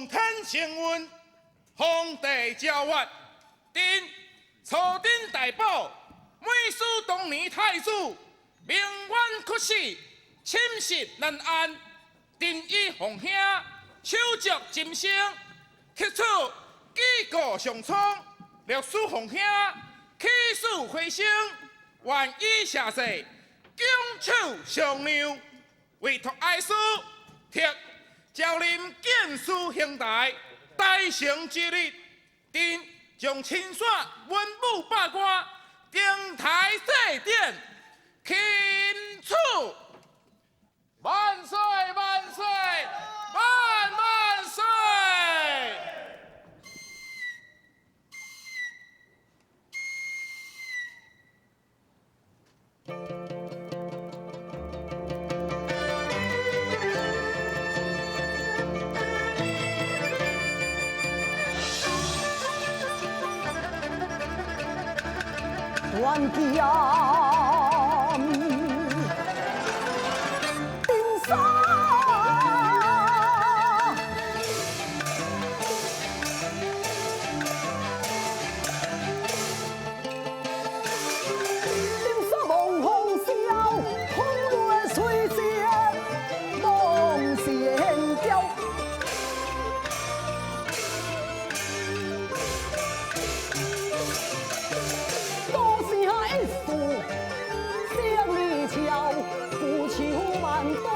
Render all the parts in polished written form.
天成运，皇帝诏曰：朕朝廷大宝，每书当年太子，鸣冤屈死，寝食难安。朕以奉兄手足情深，特此记过上苍，略使奉兄起死回生，愿以下世，拱手相让，委托哀书，特诏任见思兄台，大成之日，朕将亲率文武百官登台祭典，庆祝万岁万岁万万岁！断剑定杀，定杀望风萧，风月吹雪望仙雕。多声一树双里桥，孤秋万段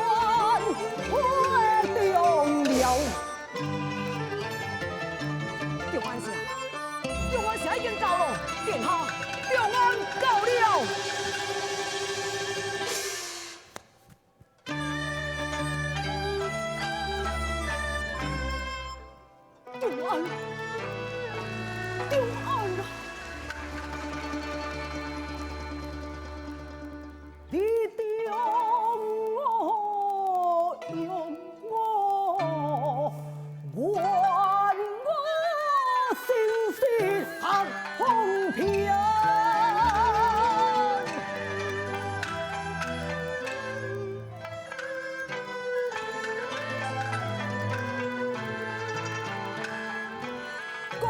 花中了。长安城，长安城已經到咯，殿下，長安到了。長安，長安啊！你中我用我，愿我心事合风平。孤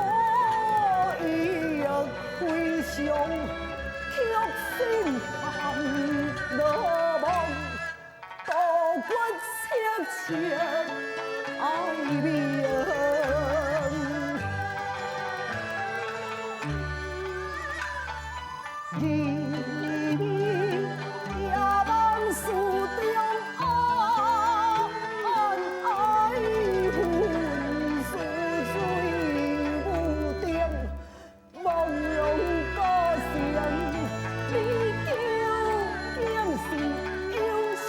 一归乡，却心含落梦，孤骨切切爱命。日夜梦思中安，爱恨似水无定，梦容故城，你究竟是有情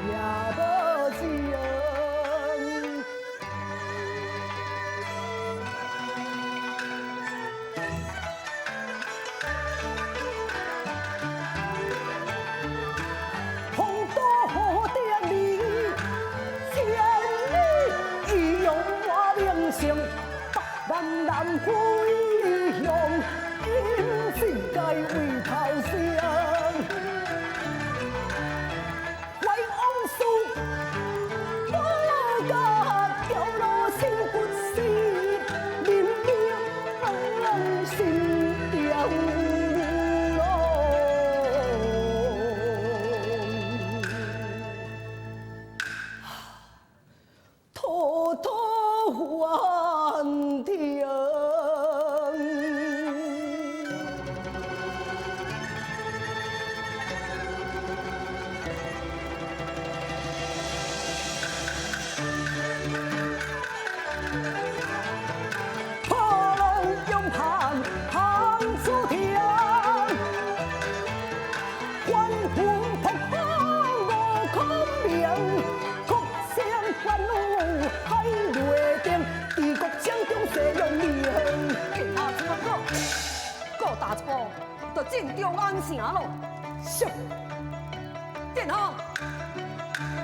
也无情？风度的你，千里一用我名声，北南南飞向，阴世界为头生。怀往事，我甲掉落心骨死，人命心中咯。滔滔还天。破浪勇攀行出天，翻云覆雨无可名，曲声翻雨海内定，治国将中西用命。殿下这么讲，过大一步就進長安城咯。是。殿下，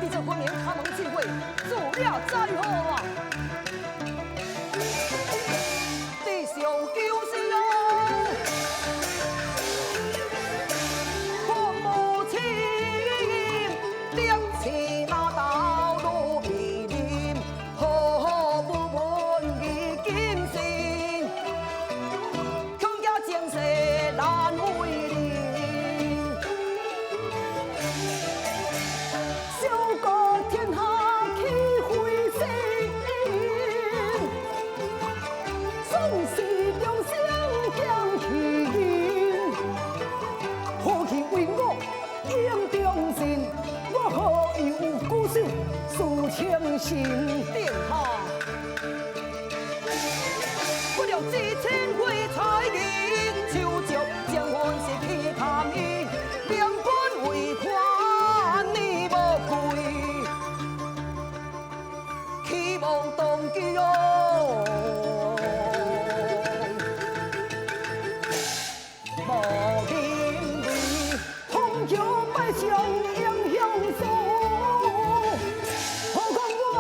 你這分明他蒙智慧，自了災禍啊！地上就是咯，父母親，兩親馬道路比鄰，何不問？是中心将气，何其为我应忠心，我何有辜守诉情深？殿下，不料这千回才人手足，将阮是去探伊，两军为看你无愧，希望当机哦。无认为红桥拜上英雄树，何况我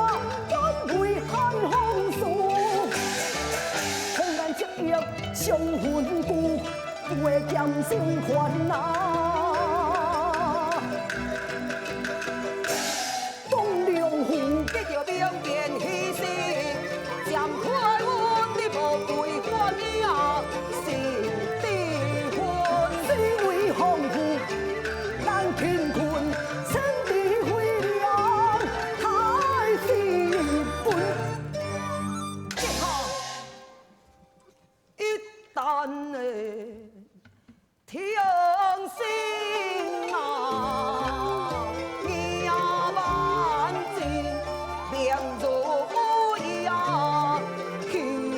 敢为汉风事？红颜折翼伤魂骨，有的剑心烦恼。东梁府得着明辨虚实，暂开阮的无归还啊，心地魂。只为防护咱贫困，千里为了太子本。殿下，一旦的天心啊，命万金，命如呀，去你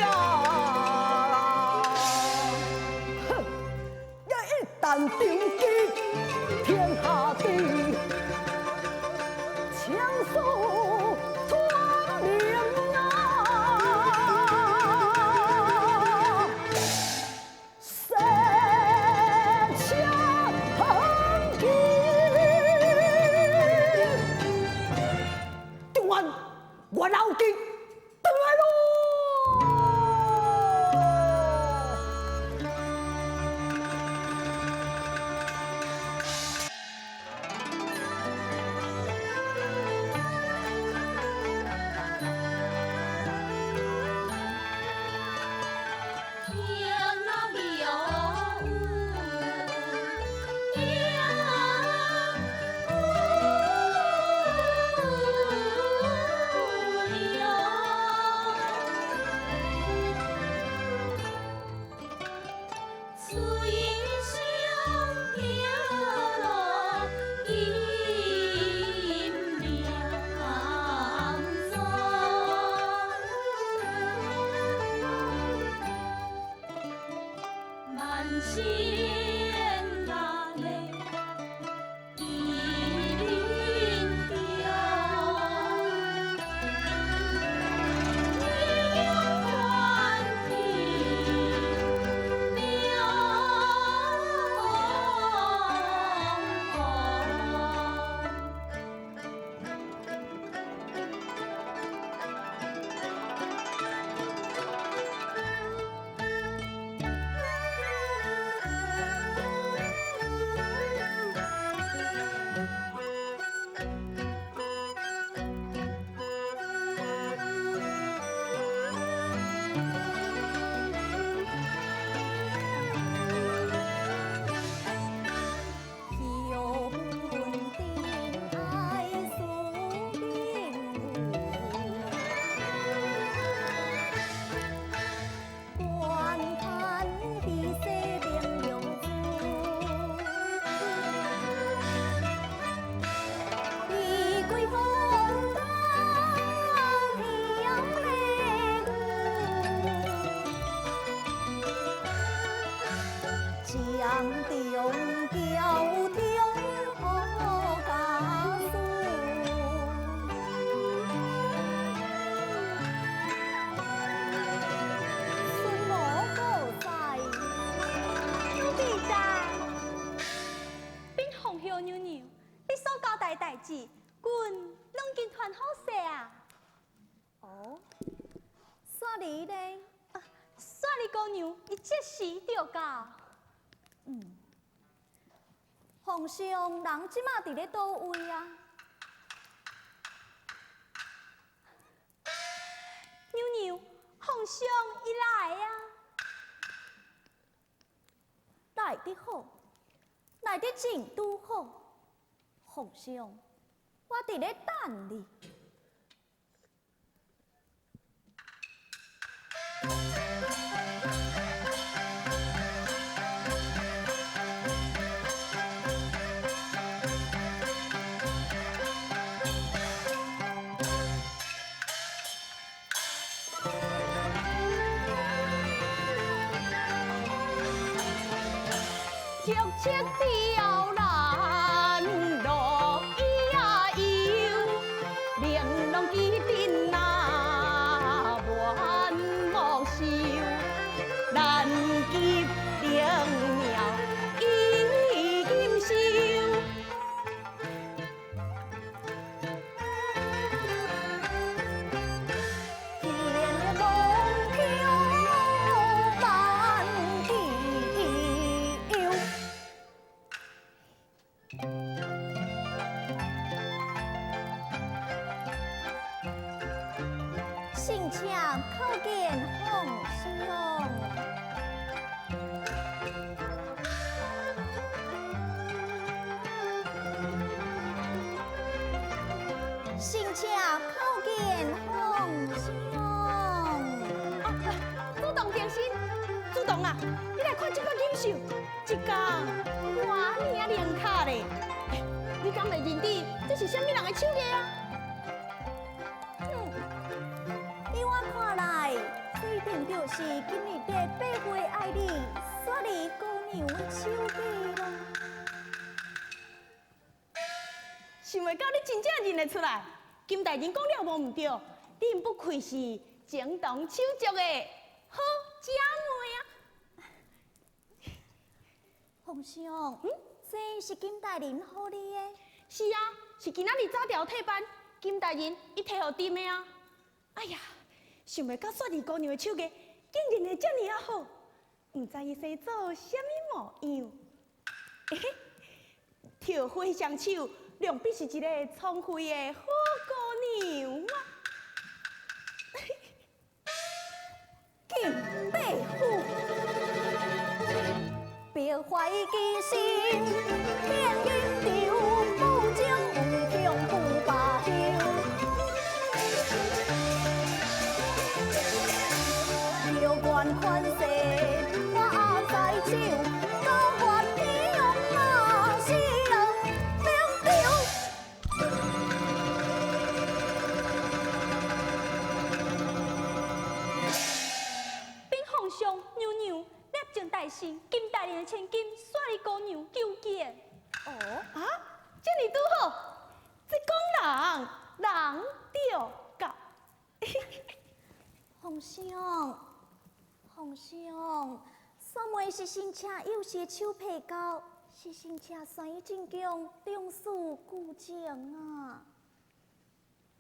啊！哼！一旦定基天下地，强势团联啊！谁强基？长安，我老弟回来喽！天啊有水上飘落金凉山。万千万里一林中，两岸的两岸。有本定爱苏定武，观看比赛明良主，衣归风当飘来江中桥中家书，孙无好在。奴婢在。禀皇后娘娘，你所交代代志，朕拢经传好势啊。哦，雪梨呢？啊，雪梨姑娘，伊这时就到。嗯，皇上人这马伫咧佗位啊？娘娘，皇上伊来啊！来得好，来得真拄好。皇上，我伫咧等你。切切吊兰落呀悠，玲珑机阵啊满目秀，难及灵鸟伊锦绣。天梦飘万地悠。臣妾叩见皇上。臣妾叩见皇上。啊，主动定身，主动啊，你來看這個錦繡，這工偌爾仔靈巧咧。你敢會認得這是啥物人的手藝啊？哼，依我看來，這一定就是今日的八月愛麗雪梨姑娘的手藝咯。想袂到你真正認得出來，金大人講了無毋對，恁不愧是情同手足的好姐妹啊！皇上，這是金大人予你的？是啊，是今仔日早朝退班，金大人伊提予朕的啊。哎呀，想袂到雪兒姑娘的手藝竟然會這爾仔好，毋知伊生做啥物模樣。嘿嘿，桃花相手，良必是一個聰慧的好姑娘啊！金伯虎，別懷疑心，天陰丟，不將無強不罷休。有關寬勢我在手，高原天啊是人明丟。稟皇上，娘娘，攝政大臣金大人的千金雪梨姑娘求見。哦，啊，這爾拄好，這講人人著到。皇上，皇上，雪梅是臣妾幼時的手皮狗，是臣妾送伊進宮重事旧情啊。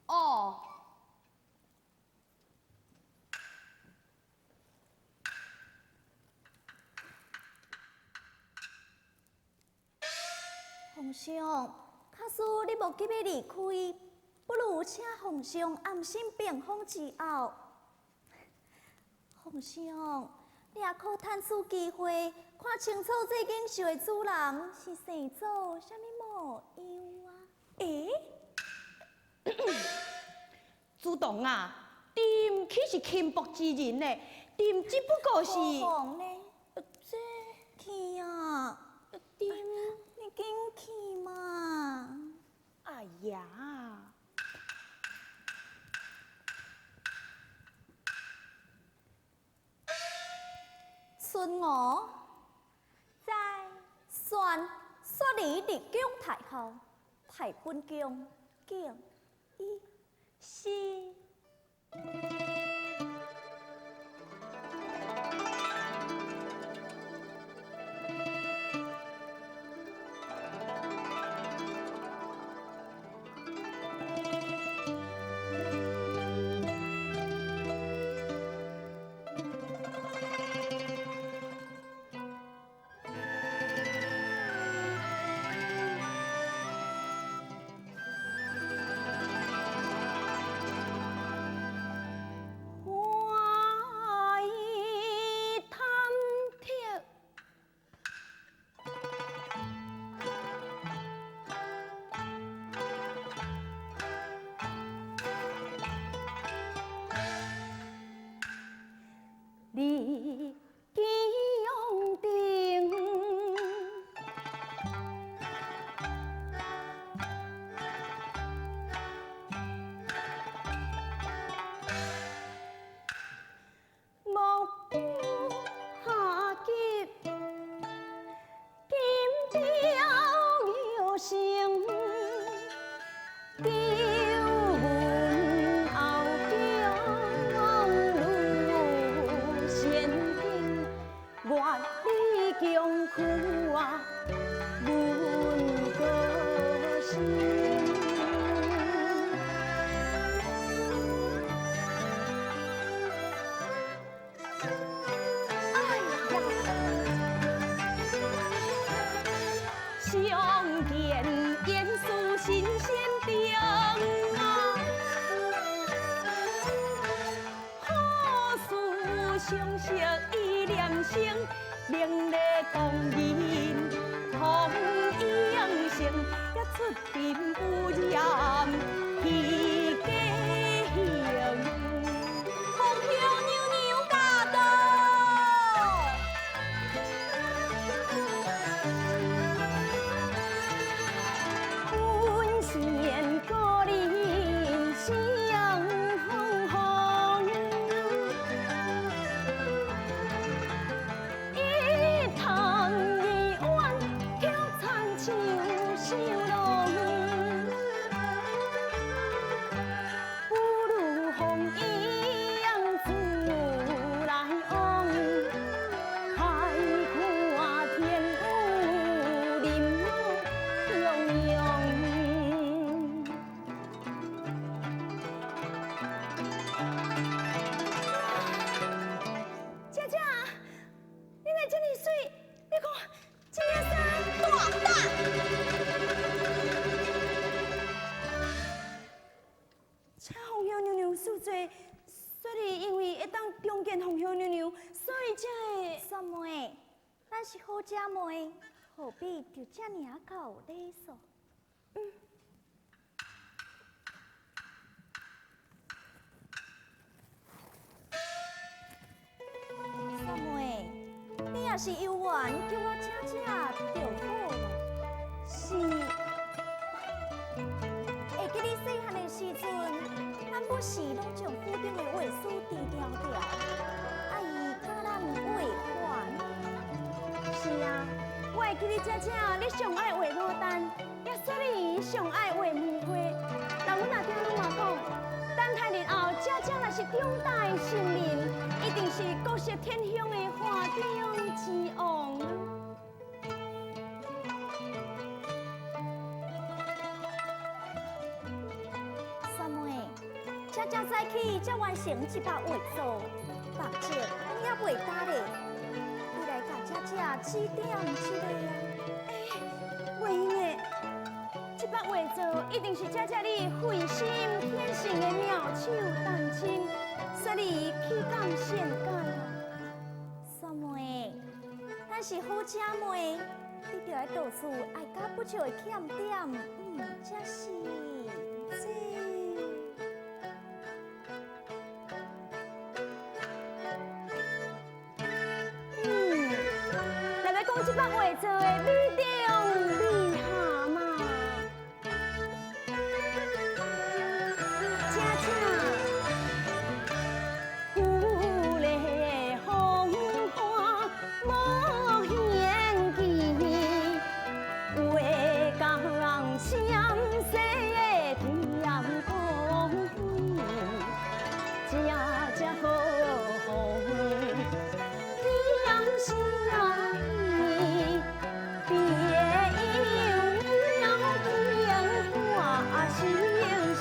哦。皇上，假使你無急欲離開，不如請皇上安心病訪之後，皇上，你也可趁此機會看清楚這錦繡的主人是生做啥物模樣啊？欸，主動啊，朕豈是輕薄之人呢？朕只不過是…… 何妨呢？這去啊，朕，你緊去嘛！哎呀！春娥在宣雪梨入宮太后，太本宮敬伊是。成，明丽光阴红英成，也出尘不染去家乡。红袖娘娘驾到。温贤高林相逢，一汤一碗叫残秋收拢，不如红英自来往，海阔天有林木雄雄。姐姐，你来这么水，你看这领衫大胆！请红袖娘娘恕罪，雪儿因为会当重见红袖娘娘，所以才会。雪妹，咱是好姐妹，何必就这尔仔够礼数？雪妹，你若是有缘，叫我姐姐就好了。是。会记你细汉的时阵，咱不是拢将府中的画师除条条，啊伊教咱画画。是啊，我会记得姐姐你上爱画牡丹，也雪儿上爱画梅花。人阮阿爹拢嘛讲，等待日后姐姐若是长大成人，一定是国色天香的画中之王。雪妹，姐姐早起才完成这幅画作，目色拢犹袂干咧。你来共姐姐指点一下啊！欸，袂用的，这幅画作一定是姐姐你费心天成的妙手丹青，雪儿岂敢擅改啊？雪妹，咱是好姐妹，你著爱道出爱甲不少的欠点，才是这。若欲讲这幅画作的美中美下嘛，姐姐，富丽风华无限期，画工闪烁添光辉，姐姐好风。别有鸟惊挂相思。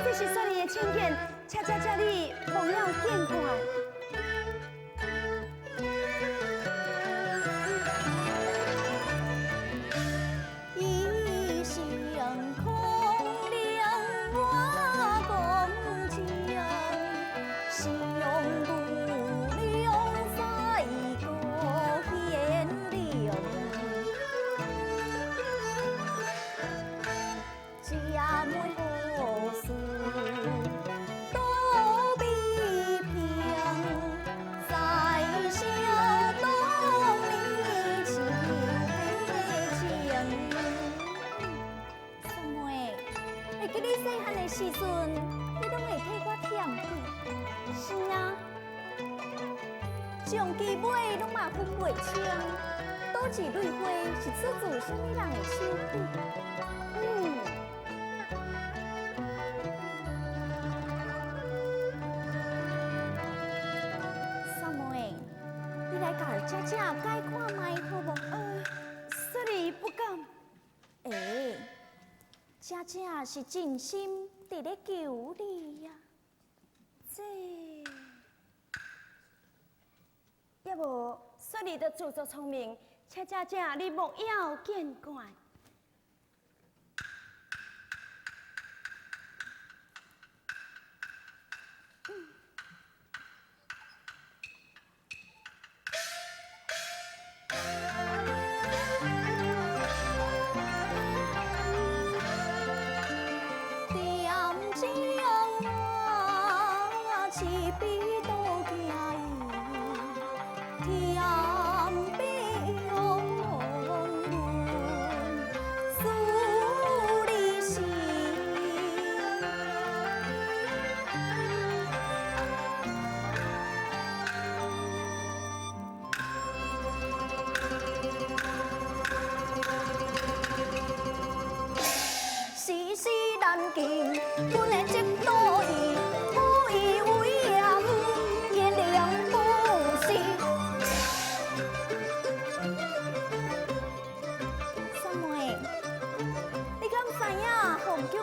这是雪儿的浅见，请姐姐你莫要见怪。一生空恋我公情，相不了在故贤良。姐妹何事都比平，在想当年情情。雪妹，会记你细汉的时阵，你拢会替我添笔。是啊，上机尾拢嘛分袂清，佗一蕊花是出自啥物人的手笔？雪妹，你来共姐姐解看觅好无？雪儿不敢。欸，姐姐是真心伫咧求你呀。这，也无雪儿就自作聪明，请姐姐你莫要见怪。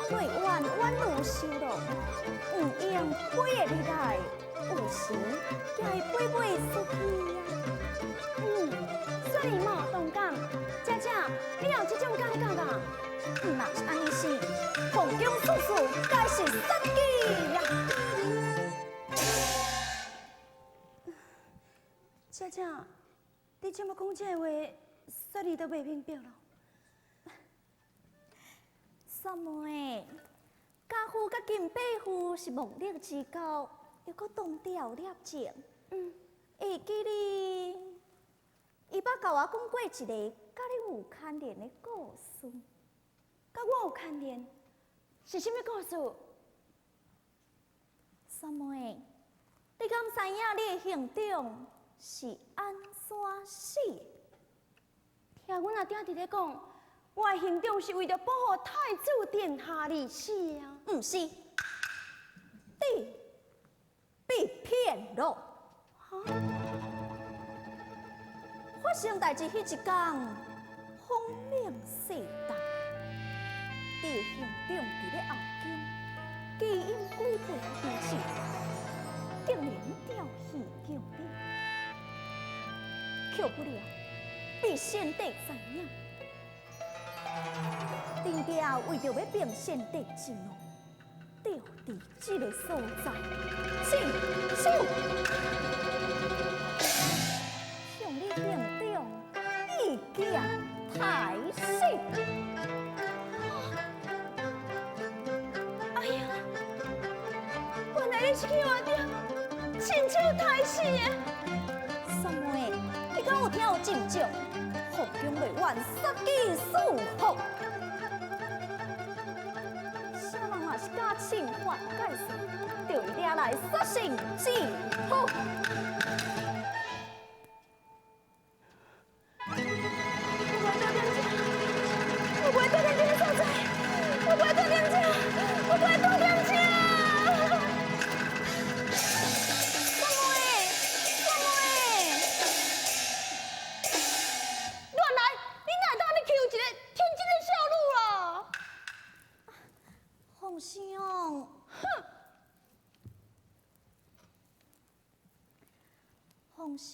宮内苑宛如修罗，毋用飞会入来，有时也会飞袂出去啊。嗯，雪儿嘛有同感，姐姐，你也有这种感觉啊？若是按呢是，皇宫处处皆是杀机呀！姐姐，你这么讲这话，雪儿都袂明白了。雪妹，家父佮金伯父是莫逆之交，又阁同调摄政。嗯，会记你，伊捌共我讲过一个佮你有牵连的故事。佮我有牵连？是啥物故事？雪妹，你敢知影你的兄长是按怎死？听阮阿爹伫咧讲，我的兄长是为著保护太子殿下而死啊！毋是，你被骗了。哈？发生代志彼一天，风鸣四动，你的兄长伫咧后宫，基因鬼辈之子，竟然掉戏宫里，却不料被先帝知影，定定为著欲平先帝之怒，吊伫这个所在，亲手向你兄长一剑抬死。哎呀，原来你是去我爹亲手抬死的。雪妹，你敢有听有进招？后宫内苑杀机四伏，啥人若是敢侵犯界线，就会惹来杀身之祸。我袂倒踮这，我袂倒踮这个所在，我袂倒踮这，我袂倒踮这。雪妹，雪妹，原来你哪会当按呢欺负一个天真的少女啦？皇上，哼！皇上，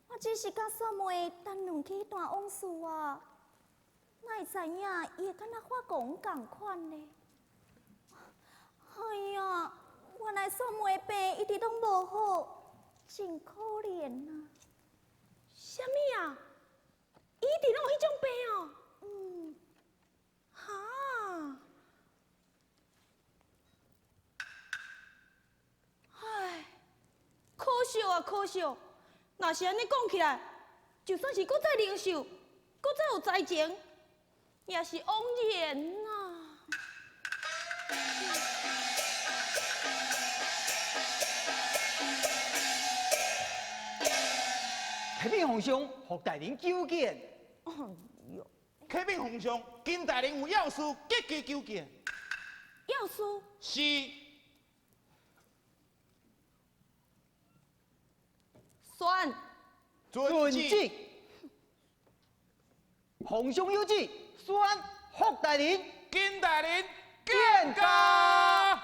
我只是佮雪妹谈论起彼段往事啊，哪会知影伊会敢若发狂仝款呢？哎呀，原来雪妹病一直拢无好，真可怜啊！啥物啊？伊一直拢有彼种病哦？嗯。哈？唉，可惜啊，可惜！若是按呢讲起来，就算是阁再灵秀，阁再有才情，也是枉然啊。启禀皇上，福大人求见。哎呦！启禀皇上，金大人有要事急急求见。要事？是。宣。遵旨。皇上有旨，宣福大人、金大人见驾。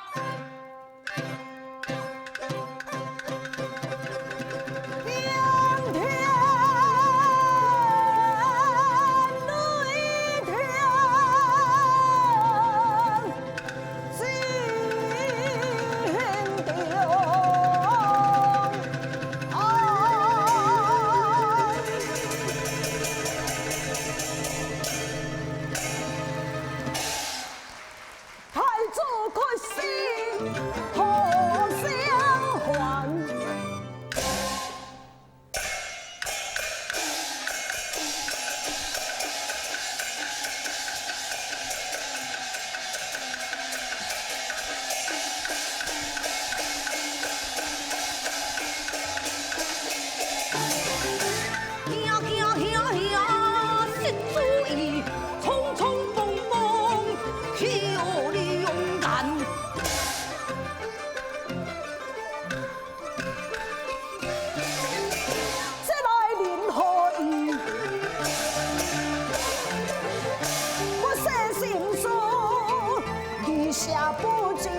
下不就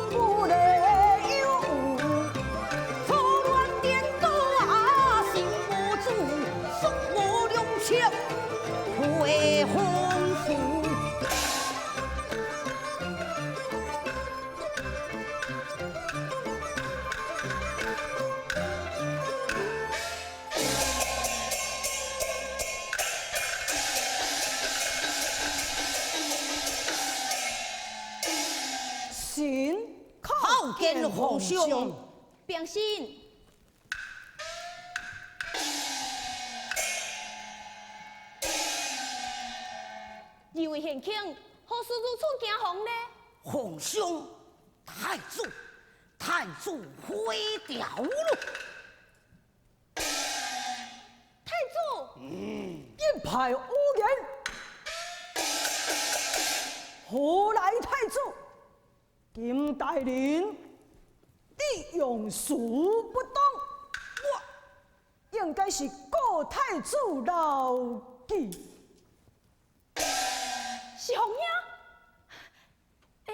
不累有，错乱颠倒啊，心无主，宿无良策，会风俗。臣叩见皇上，平身。二位贤卿，何事如此惊惶呢？皇上，太子，太子回朝了。太子，一派胡言，何来太子？金大人，你用事不当，我应该是顾太子老记。是洪兄？欸，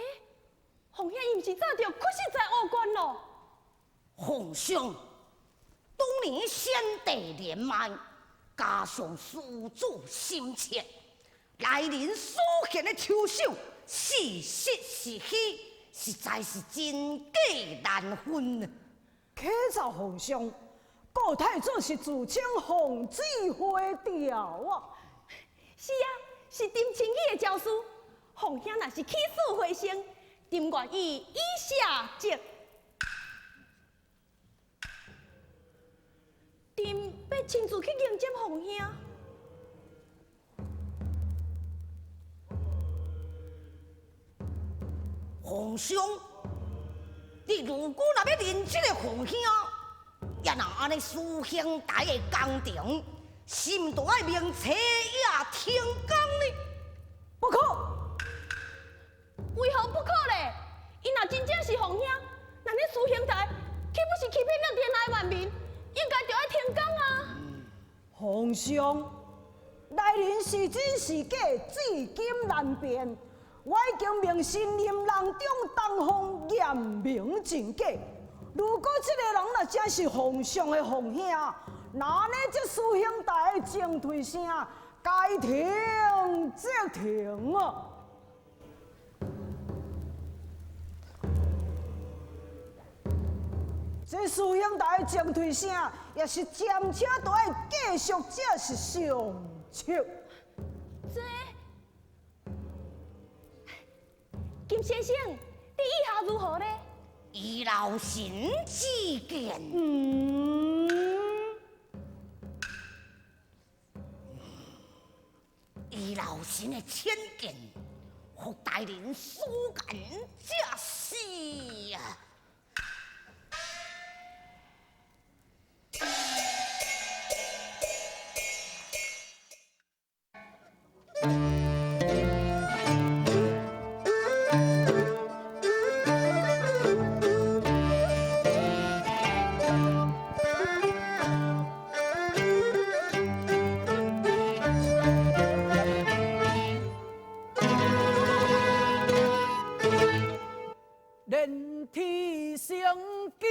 洪兄伊毋是早就屈死在乌关咯？皇上，当年先帝年迈，加上事主心切，来人所献的秋手是实是虚，实在是真假难分。启奏皇上，顾太子是自称奉旨回朝啊！是啊，是朕亲笔的诏书。洪兄若是起死回生，朕愿意以下责。朕欲亲自去迎接洪兄。皇上，你如果若欲认这个洪兄，也若按呢师兄弟的工程，是毋都爱明车也停工呢？不可。为何不可咧？伊若真正是洪兄，那恁师兄弟岂不是欺骗了天下万民？应该就爱停工啊！皇上，来人是真是假，至今难辨。我已经命新任郎中东方验明真假。如果这个人若真是皇上的皇兄，那呢这师兄弟的进退声，该停则停啊！这师兄弟的进退声，也是暂且都爱继续，这是上策。这金先生，你意下如何呢？以老臣之见，以老臣的浅见，福大人所言则是啊。连天成金。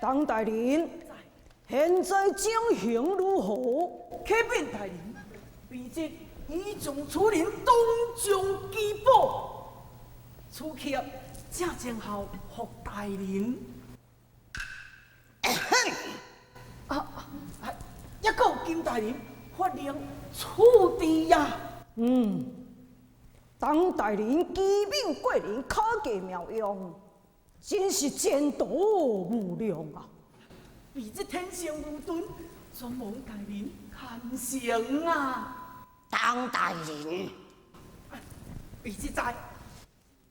董大人，现在情形如何？启禀大人，卑职已将此人当众缉捕，此刻正静候福大人。啊，抑阁有金大人发令处置呀！嗯，董大人机敏过人，巧计妙用，真是前途无量啊！卑职天生愚钝，全蒙大人牵成啊！董大人，卑职在。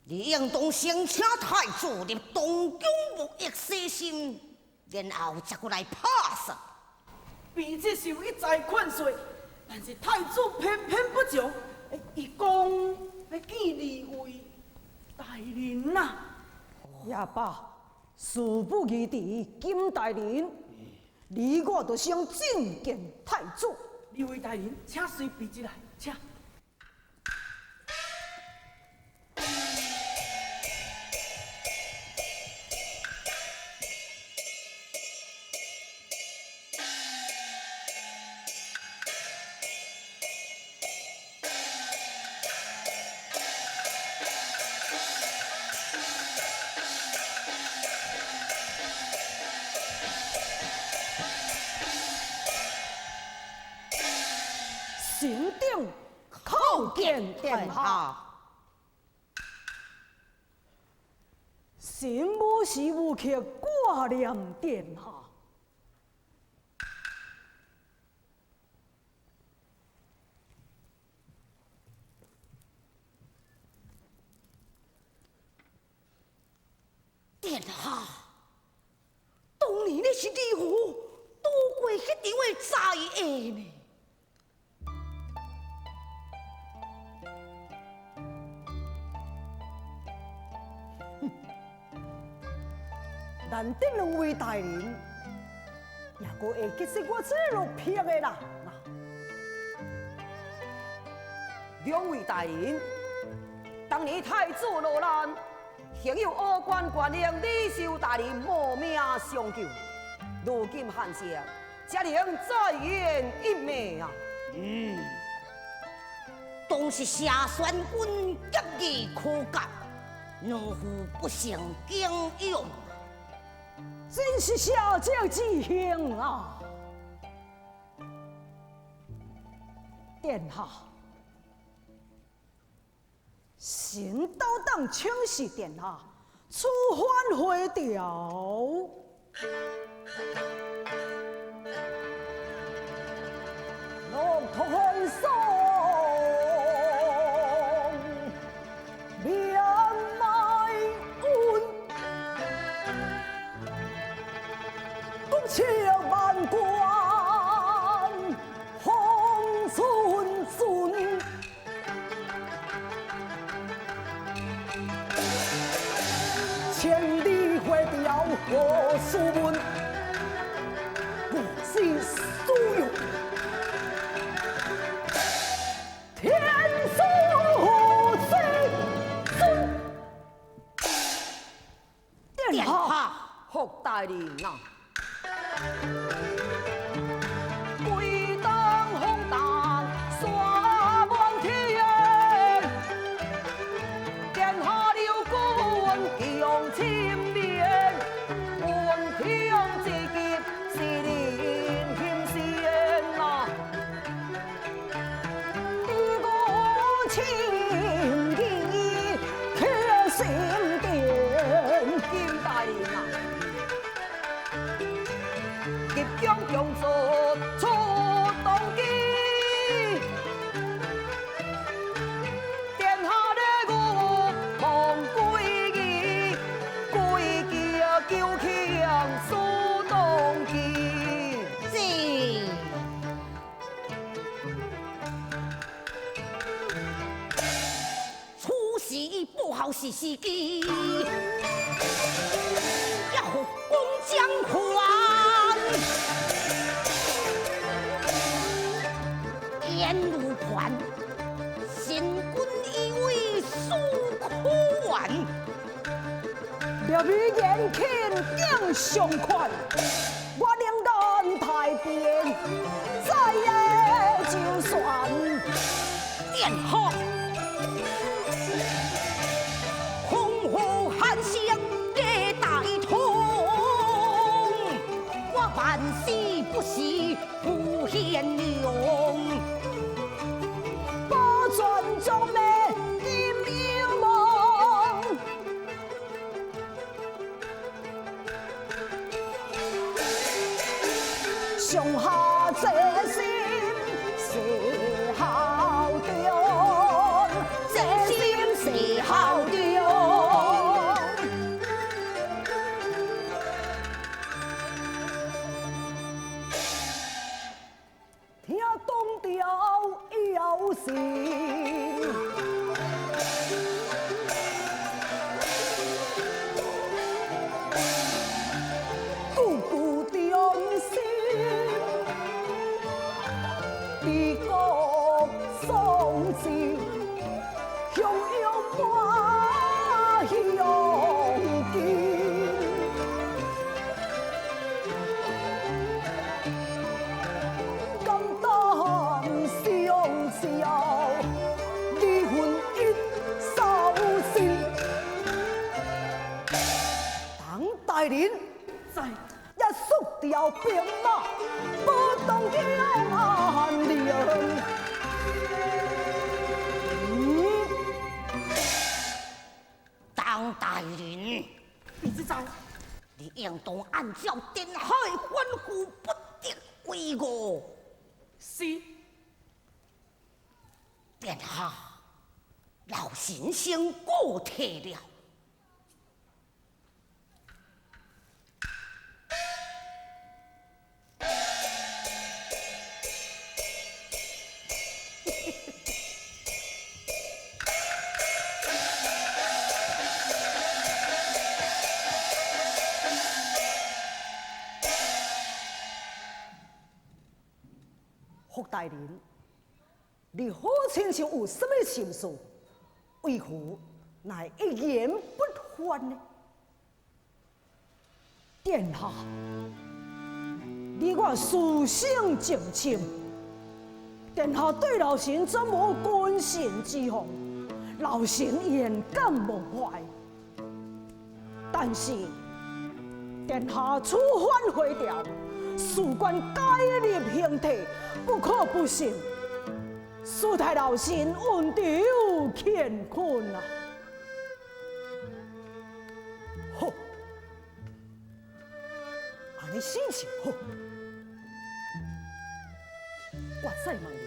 你应当先请太子入东宫沐浴洗身，然后才阁来拍算。卑职是有一再劝说，但是太子偏偏不从。伊讲欲见二位大人啊。也罢，事不宜迟，金大人，你我就先觐见太子。二位大人，请随卑职来，请。神顶叩见殿下，臣无时无刻挂念殿下。殿下，当年你是如何度过彼场的灾厄呢？难得两位大人，也阁会结识我这落魄的人啊！两位大人，当年太子落难，幸有乌关县令李秀大人冒命相救，如今汉室才能再圆一命啊！嗯，当时谢玄君侠义可嘉，懦夫不胜敬仰。真是小将之幸啊！殿下，臣斗胆请示殿下，此番回朝，骆驼欢送，免买运，国千万关，风阵阵。千里回朝何事问？我是所有天数之尊。殿下，福大人啊！归东风荡沙满天，殿下留君强亲面，闻听之急是人心先啊！你我情义刻心间，金大人啊！急将强卒出动机，殿下礼遇望归义，归义求强输动机。这此时不好是时机，要复攻将还。燕如盘，神君以为输苦丸，略比言轻更上款，我宁愿太平，再也就算。殿下，烽火寒声夜大通，我万死不辞不贤良。保全中的金腰梦，上下这心是孝忠，这心是孝忠。听东调要心，句句忠心，治国丧志，雄勇满雄金。甘当相照，二分一扫心。当大人在一速调兵马，不动江安陵。当大人，你知在，你应当按照殿下的吩咐，不得为误。是。殿下，老臣先告退了。福大人，你好亲像有啥物心事，为何乃一言不发呢？殿下，你我师生情深，殿下对老臣怎无君臣之风，老臣焉敢忘怀？但是殿下此番回朝，事关改立兴替，不可不信。事态老臣运筹乾坤啊！好，按呢心情好。我再问你，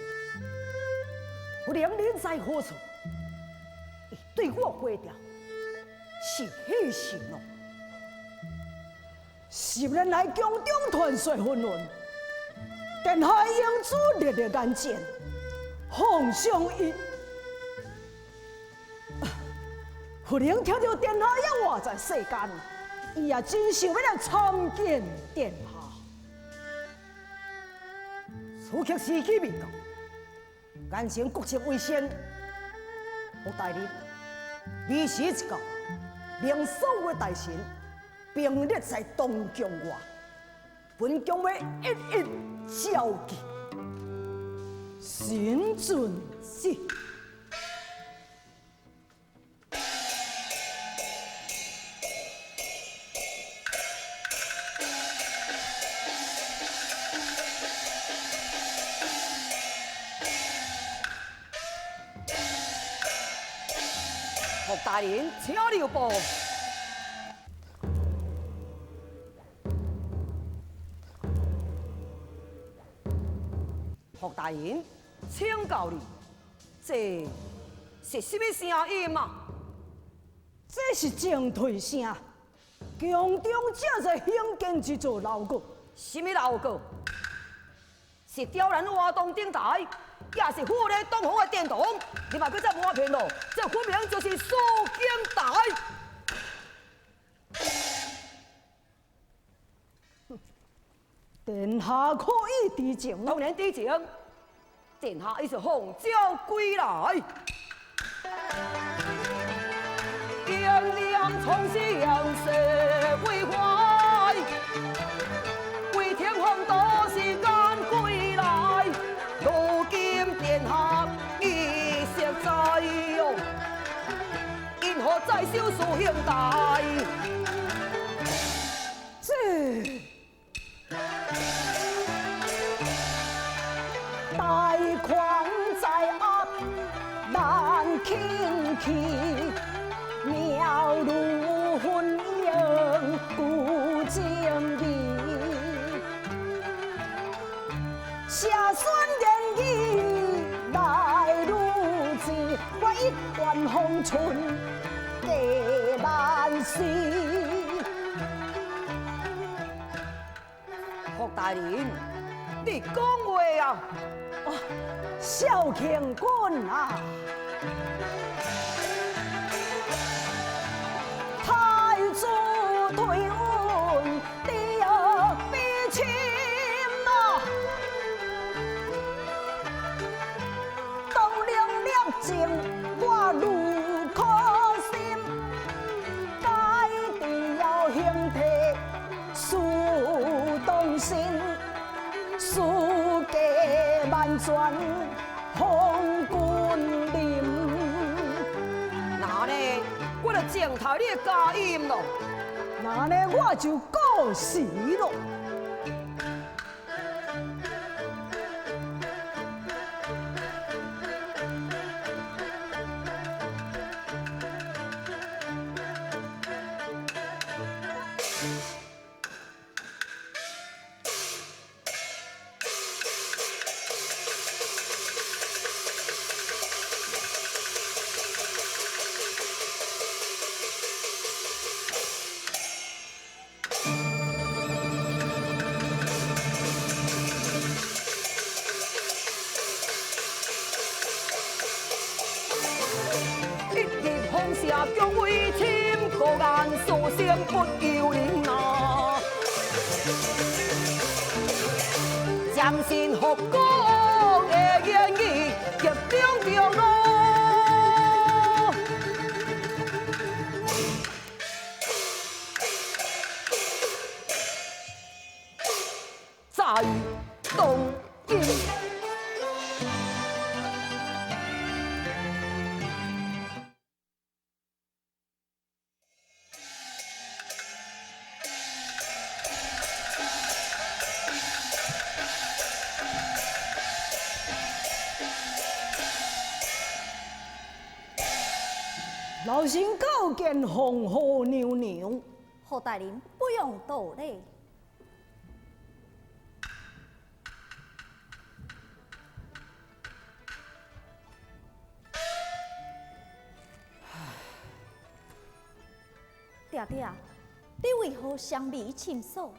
夫人人在何处？伊对我回调是喜是怒？是咱来宫中传说纷纭，殿下英姿历历难见，皇上伊，夫人听到殿下还活在世间，伊也真想欲来参见殿下。此刻时机未到，眼前国策为先。福大人，未时一到，命所有的大臣并列在东宫外，本宫欲一一召见。臣遵旨。福大人，请留步。福大人，请教你，这是什么声音啊？这是静退声，宫中正在兴建一座楼阁。什么楼阁？是雕栏画栋顶台，也是富丽堂皇的殿堂。你嘛阁再无我骗咯？这分明就是肃景台。殿下可以知情？当然知情。殿下已是奉诏归来，经念创相世为怀，为天皇多时间归来，如今殿下已熟知哟，因何再收苏兄弟？这大权在握，难去，妙如云影旧情义，写宣言语来如字，我一愿逢春过万世。霍大人，你讲话啊！哦，少卿君啊，太子对阮特别亲啊，当年立情我愈可心，该调兴替事当身，事计万全奉君临。那呢，我就静待你的佳音咯。那呢，我就告辞咯。一日风下姜为亲，孤雁数声不由人啊。暂信福国的言语，极中着路。在东京。老身告见皇后娘娘。霍大人不用多礼。爹爹，你为何双眉深锁？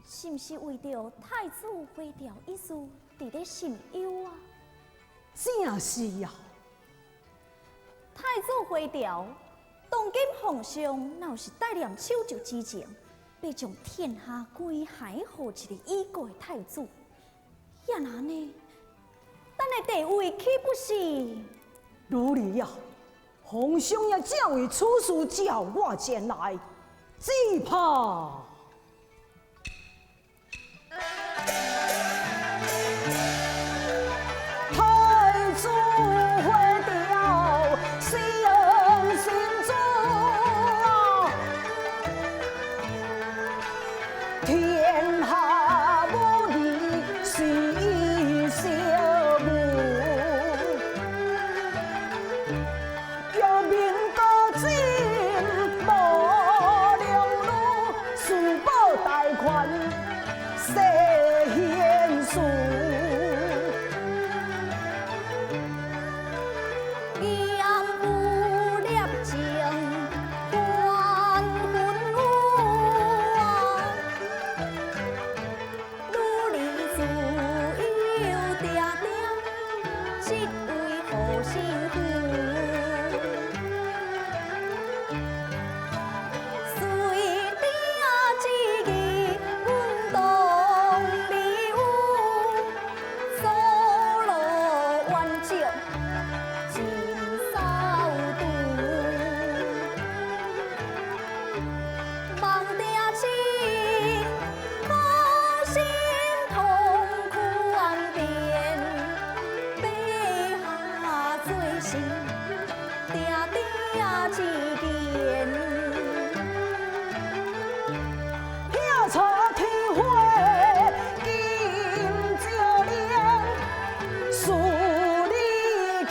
是毋是为著太子回朝一事伫咧心忧啊？正是啊。太子回朝，当今皇上若有是带念手足之情，欲将天下归还予一个已故的太子，也若呢，咱的地位岂不是？女儿啊，皇上也正为此事召我前来，只怕。太子回朝心心主啊，天下无义是小母，若民国真无良女，事保大权世显事。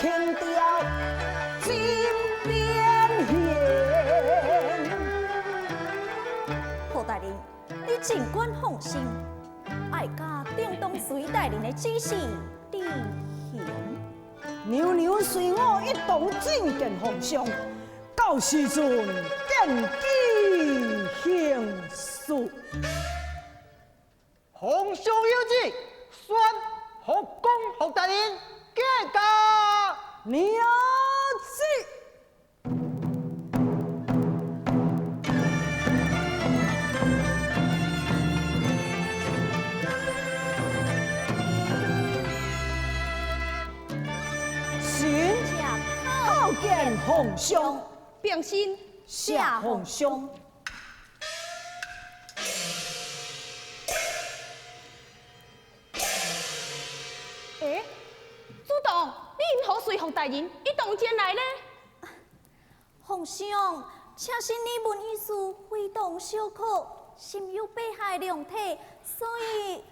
轻调。大人的指示执行。娘娘随我一同觐见皇上，到时阵见机行事。皇上有旨，宣福公福大人驾到。领旨。臣叩见皇上，平身。谢皇上。欸，主动，你因何随福大人一同前来呢？皇上，请信你问医师非同小可，心有百害两体，所以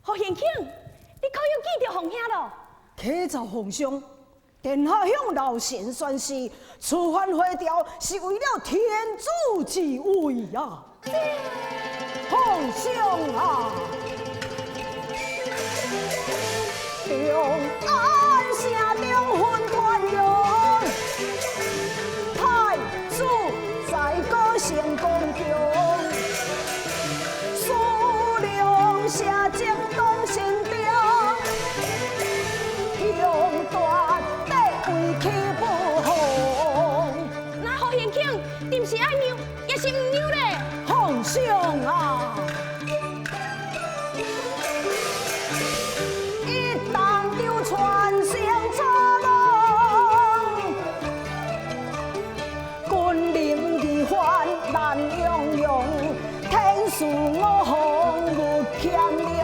何贤庆，你可有记著皇兄咯？启奏皇上，殿下向老臣宣誓，此番回朝是为了天子之位啊！皇上啊！长安城中分官员，太子在高成宫中，思量城征东心中，强夺帝位岂不妨？那何贤庆，你毋是爱让，也是毋让咧？皇上啊！天赐我风物谦让，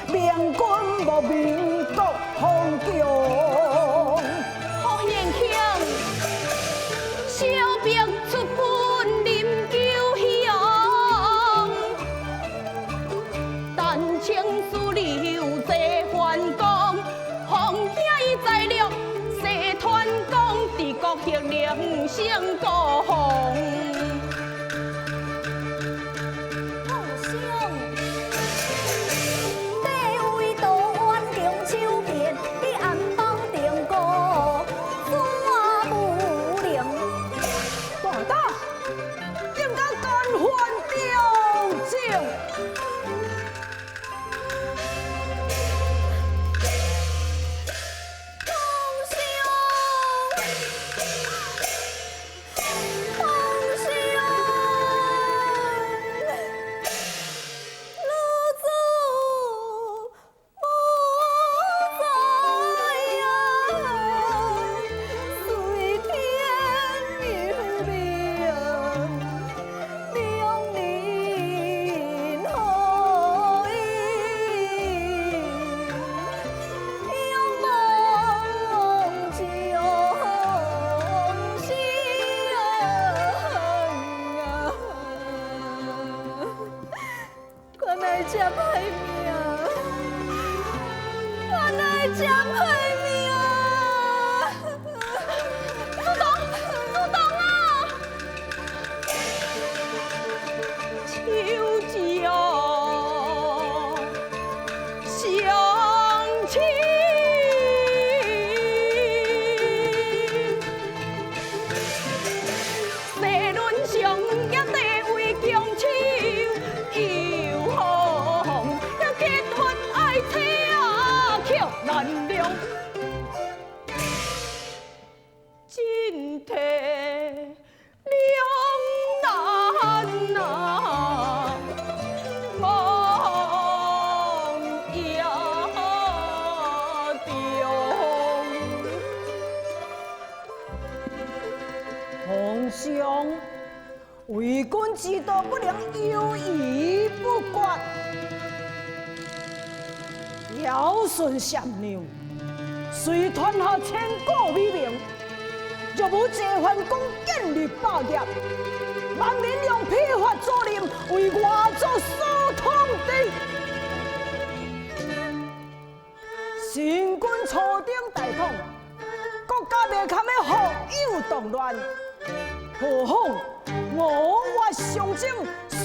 明君无明国皇强。何贤庆，小兵出军临求降，但请恕留这番讲，皇兄伊在略，西团讲，治国协力成功。为君之道不能犹豫不决，尧舜贤娘虽传下千古美名，若无齐桓公建立霸业，万民用披发祖灵为外族所统治。新君初登大统，国家袂堪的福有动乱，何况吴越相争，殊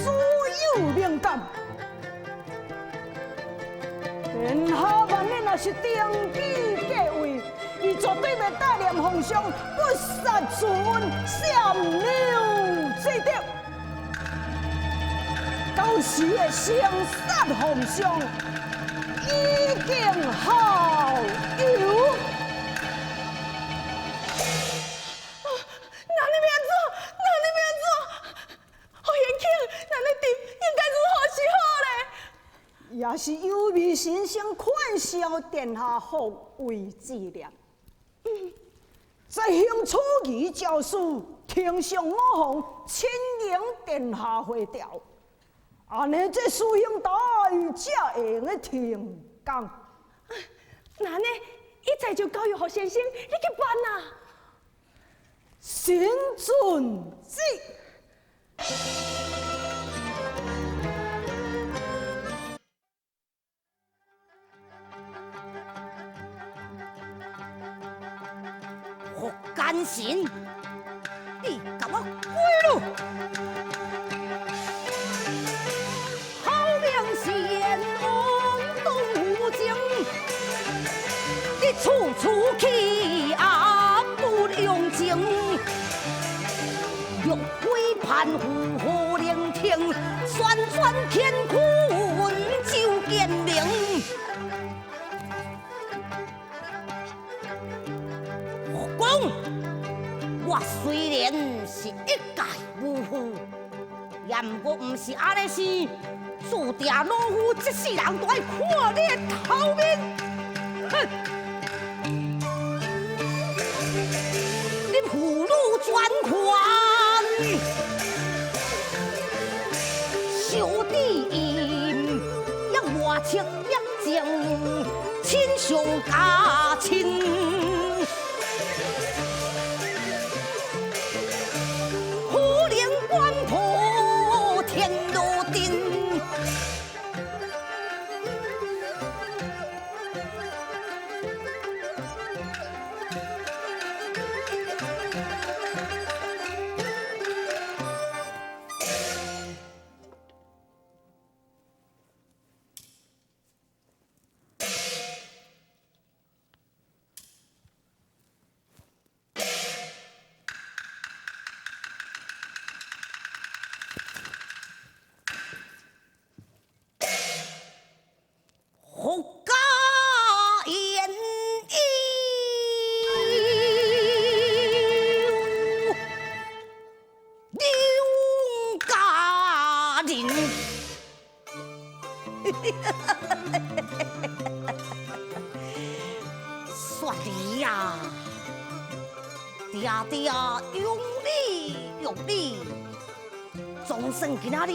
有敏感。殿殿下萬一若是登基繼位，伊絕對袂帶領皇上不殺慈恩，三流之德。到時的生殺皇上已經好有。那你欲按怎？那你欲按怎？何延庆，那你伫應該如何是好咧？也是有微先生勸小殿下復位之念。執行處儀詔書，呈上五皇，親迎殿下回朝。按呢，這師兄弟才會用得成功。那呢，一切就交由何先生你去辦啊。神遵旨。福奸臣，你共我归落！好名贤王都有情，你处处欺压不用情，欲非叛父何聆听？旋转乾坤就见明。我雖然是一介武夫，也毋過毋是按呢生，注定老夫這世人都愛看你的頭面。哼！你婦女專權，小弟因也外戚一情，親上加親。雪兒啊，爹爹用你用你，總算今仔日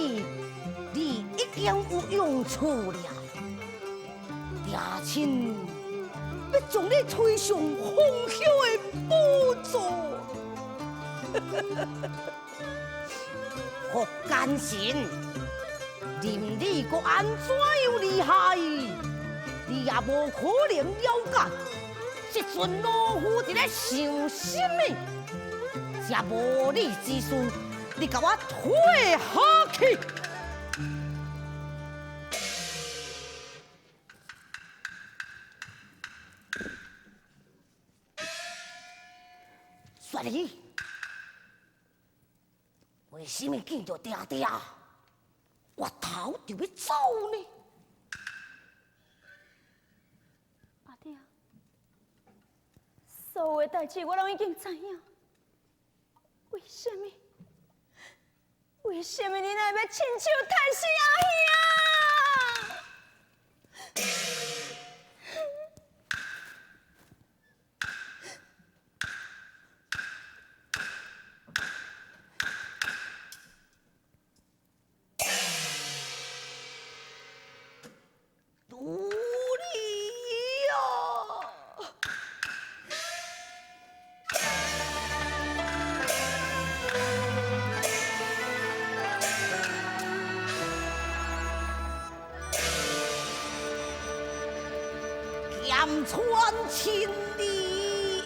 你已經有用處了。爹親欲將你推上皇后的寶座。福奸臣，任你閣按怎樣厲害，你也無可能了解。這陣老夫佇咧想什麼？這無理之事，你共我退下去！雪兒，為什麼見著爹爹，我頭就欲走呢？阿爹，所有的代誌我攏已經知影，為什麼？為什麼你若欲親手殺死阿兄？传千里，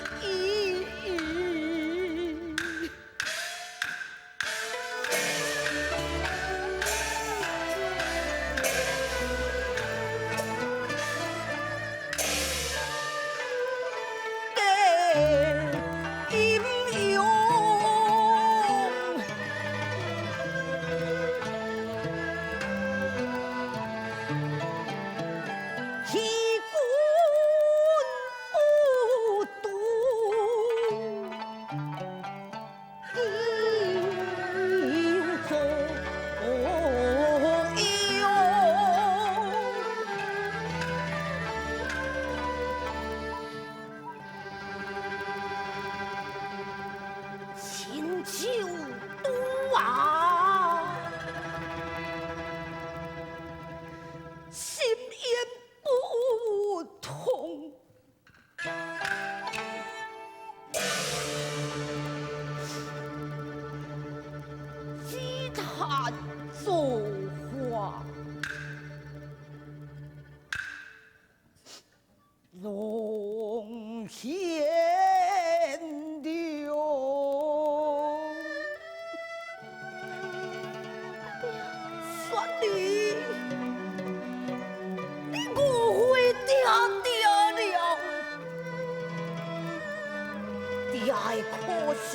爹的苦心，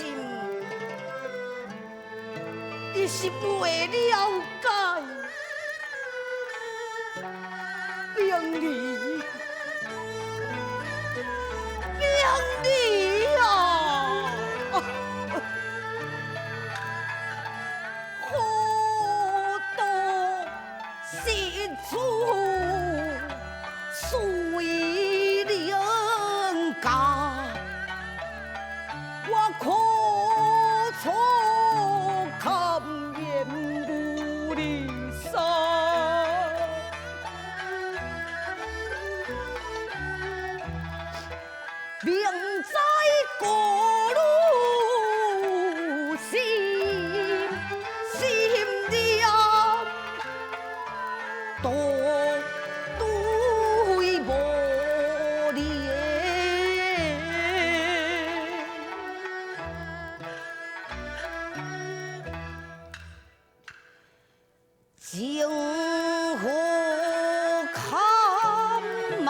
你是袂了解。冰儿，冰儿啊！何多失处随人家，我苦楚堪言无离散。明知故女心心念，独对无怜。情何堪卖？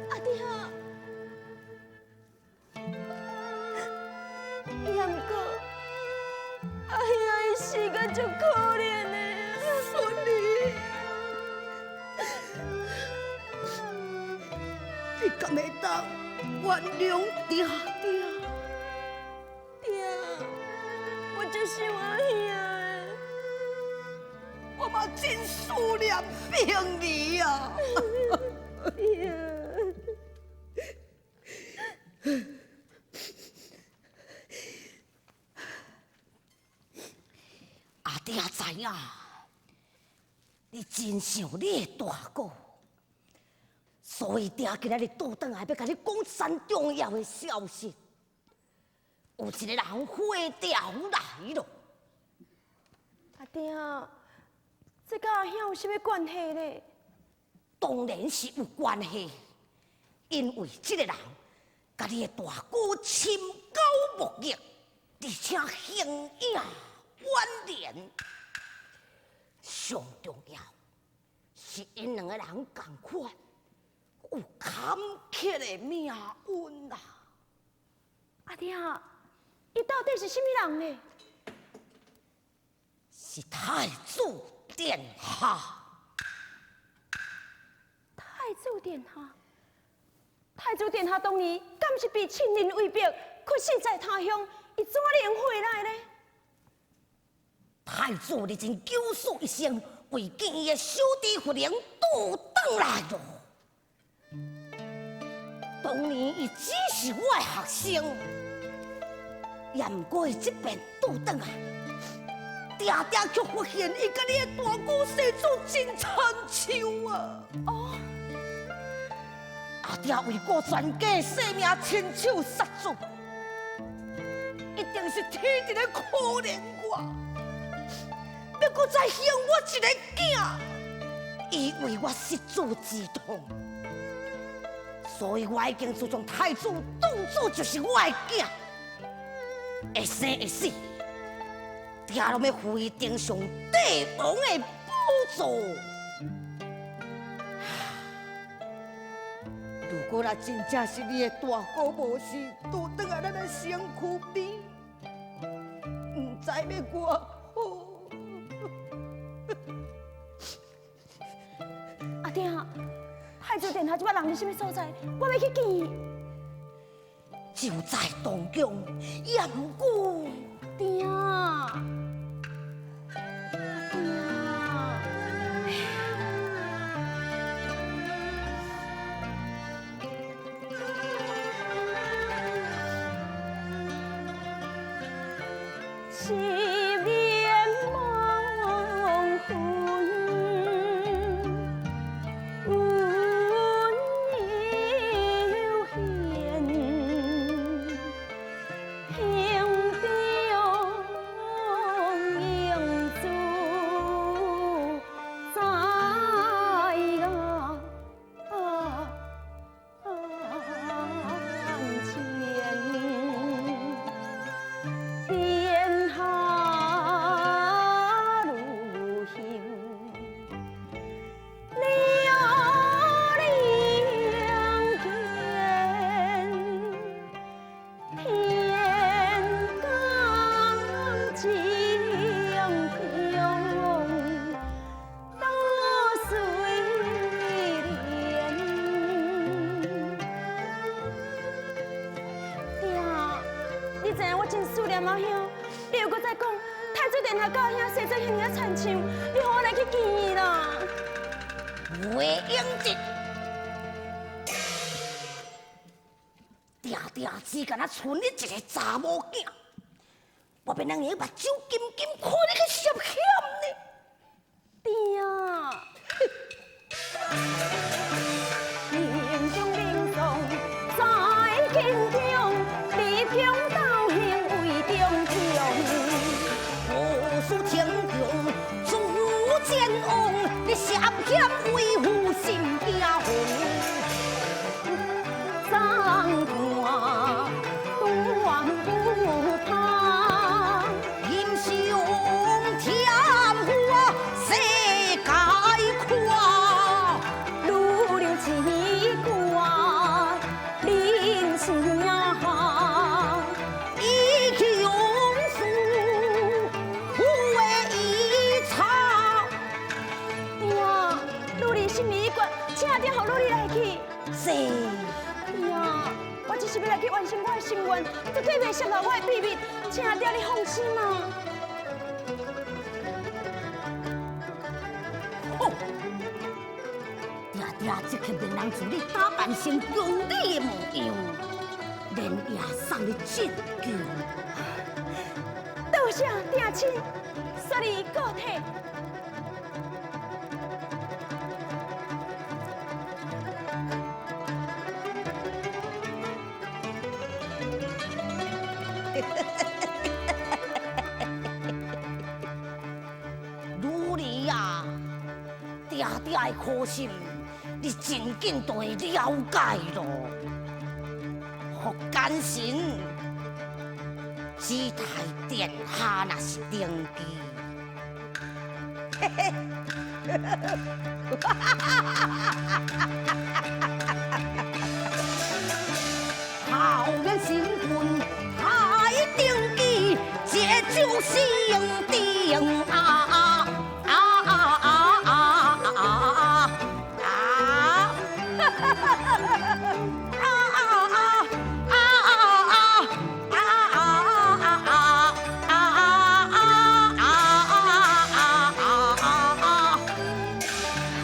阿爹，也毋过阿兄伊死甲足可怜的，孙儿，你敢会当原谅爹爹？爹，我足想阿兄的，我嘛真思念冰儿啊！爹。阿爹知影，你真想你的大哥，所以爹今仔日倒转来，欲共你讲真重要的消息。有一个人回调来了。阿爹，这佮阿兄有啥物关系咧？当然是有关系，因为这个人佮你的大哥深交莫逆，而且形影远连。上重要是𪜶两个人仝款，有坎坷的命运啊！阿爹，伊到底是啥物人呢？是太子殿下。太子殿下，太子殿下当年敢是被亲人威逼，屈死在他乡，伊怎能回来呢？太子历尽九死一生，为见伊的小弟夫人倒转来了。当年伊只是我的学生，也毋过伊这遍倒转来，定定却发现伊佮你的大姑世子真亲像啊！哦，阿爹为顾全家性命，亲手杀子，一定是天伫咧可怜我，欲阁再生我一个囝，伊为我失子之痛，所以我已经自从太子当做就是我的囝，会生会死，爹拢欲扶伊登上帝王的宝座。如果若真正是你的大哥无事，倒转来咱的身躯边，毋知欲偌好。阿爹，太子殿下这摆人伫啥物所在？我欲去见伊。就在东宫，也毋过，爹，阿爹。十年梦魂，阮有幸，胸中影子在眼前。影我真思念阿兄，你又阁再讲太子殿下佮阿兄生做彼尔仔亲像，你予我来去见伊啦。袂用得，定定只敢若賰你一个查某囝，我变人个目睭金金看你去涉险呢？爹啊！英雄名将在京中，立功道行为忠忠。何事天强主战王，你涉险为父心惊慌。长官断不怕，英雄天赋世界宽，女流之歌人声英雄事为差。爹啊，女儿心意已决，请爹予女儿来去。是。爹啊，我只是欲来去完成我的心愿，绝对袂泄露我的秘密，请爹你放心啊。好，爹爹这刻命人将你打扮成宫女的模样，连夜送你进宫。多谢爹亲，雪儿告退。女儿啊，爹爹的苦心，你真紧就会了解咯。福甘神，只待殿下若是登基，嘿嘿，后面新君太登基，这就是定啊！啊啊啊啊啊啊！啊啊啊啊啊啊！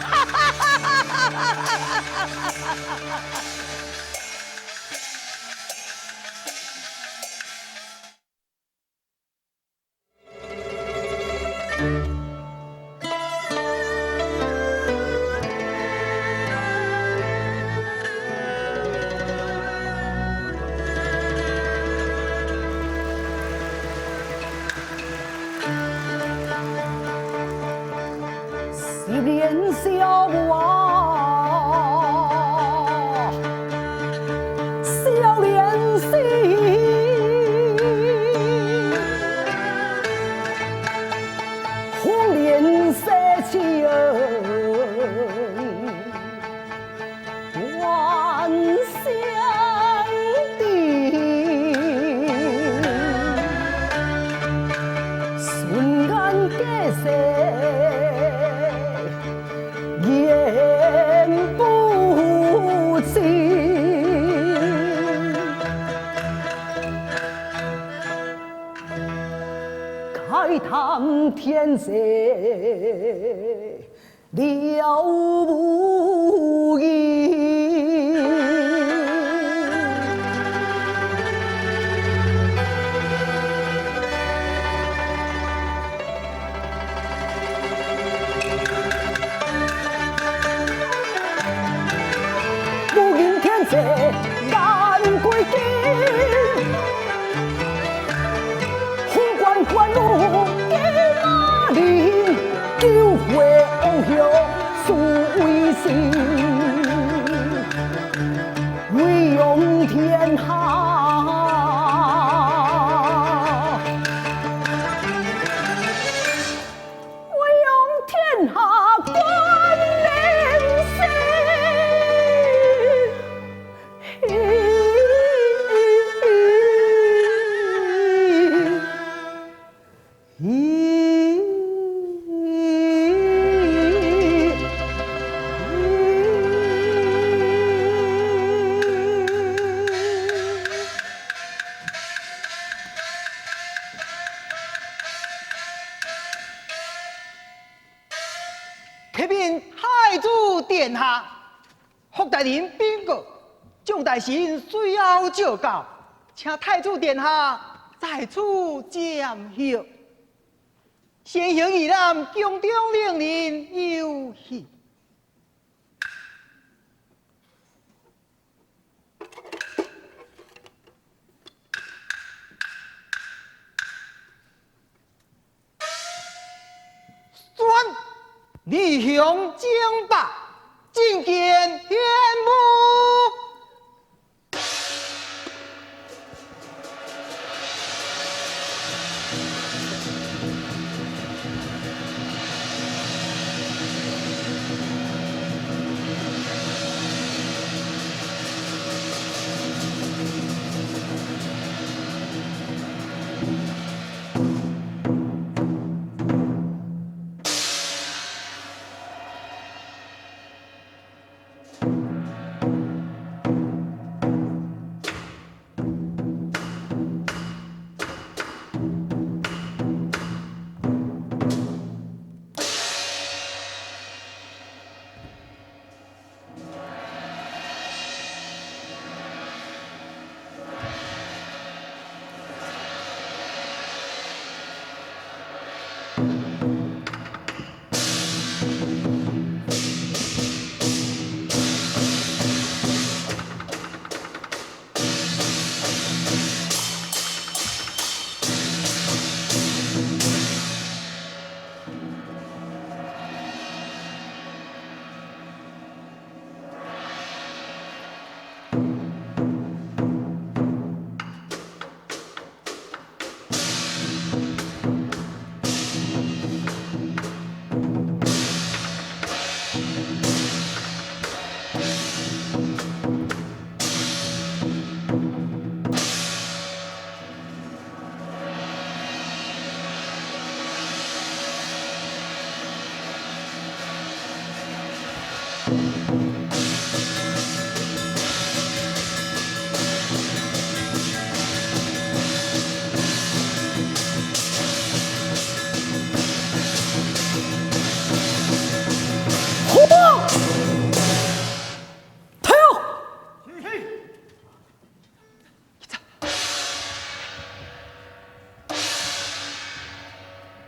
哈哈哈哈哈！十年少啊，少年时，红莲色情万相定，顺眼过世。言不尽，慨叹天际了无垠。无言天际难归京，虎关关路金马岭，九回王乡树为心，威扬天下。威扬天下关连心。启禀太子殿下，福大人禀告，蒋大神需要召到，请太子殿下在此暂歇。先行御览宫中令人游戏。宣李雄征罢，觐见天母。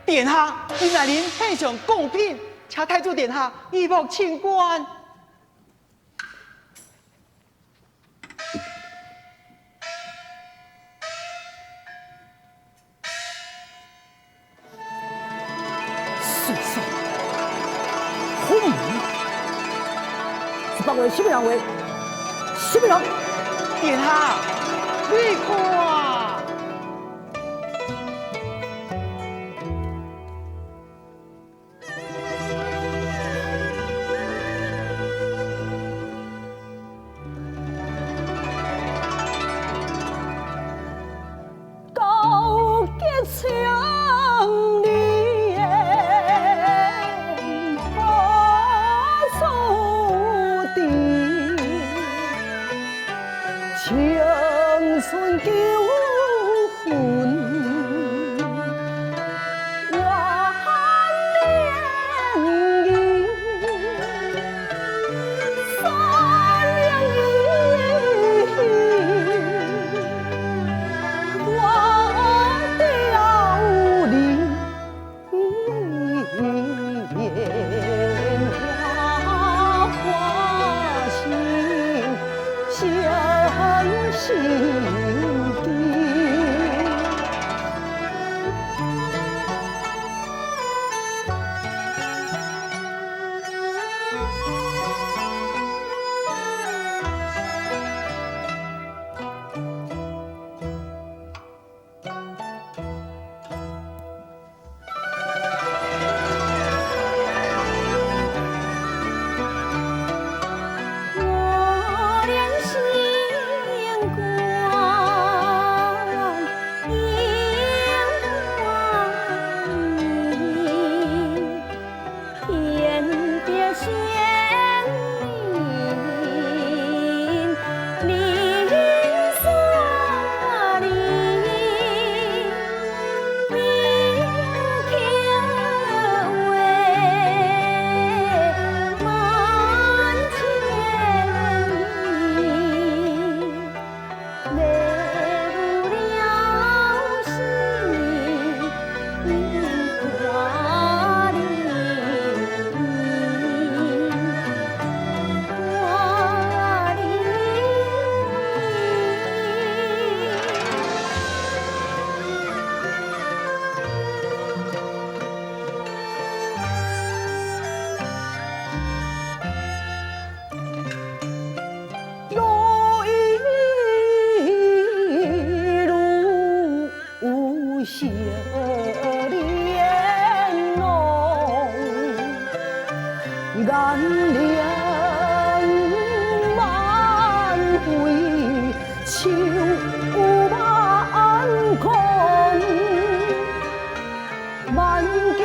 殿下，金大人献上贡品，请太子殿下移步清观。岁数，好名，是别话，什么人话？什么人？殿下，你看。我惜怜浓，眼帘万回秋万空，万江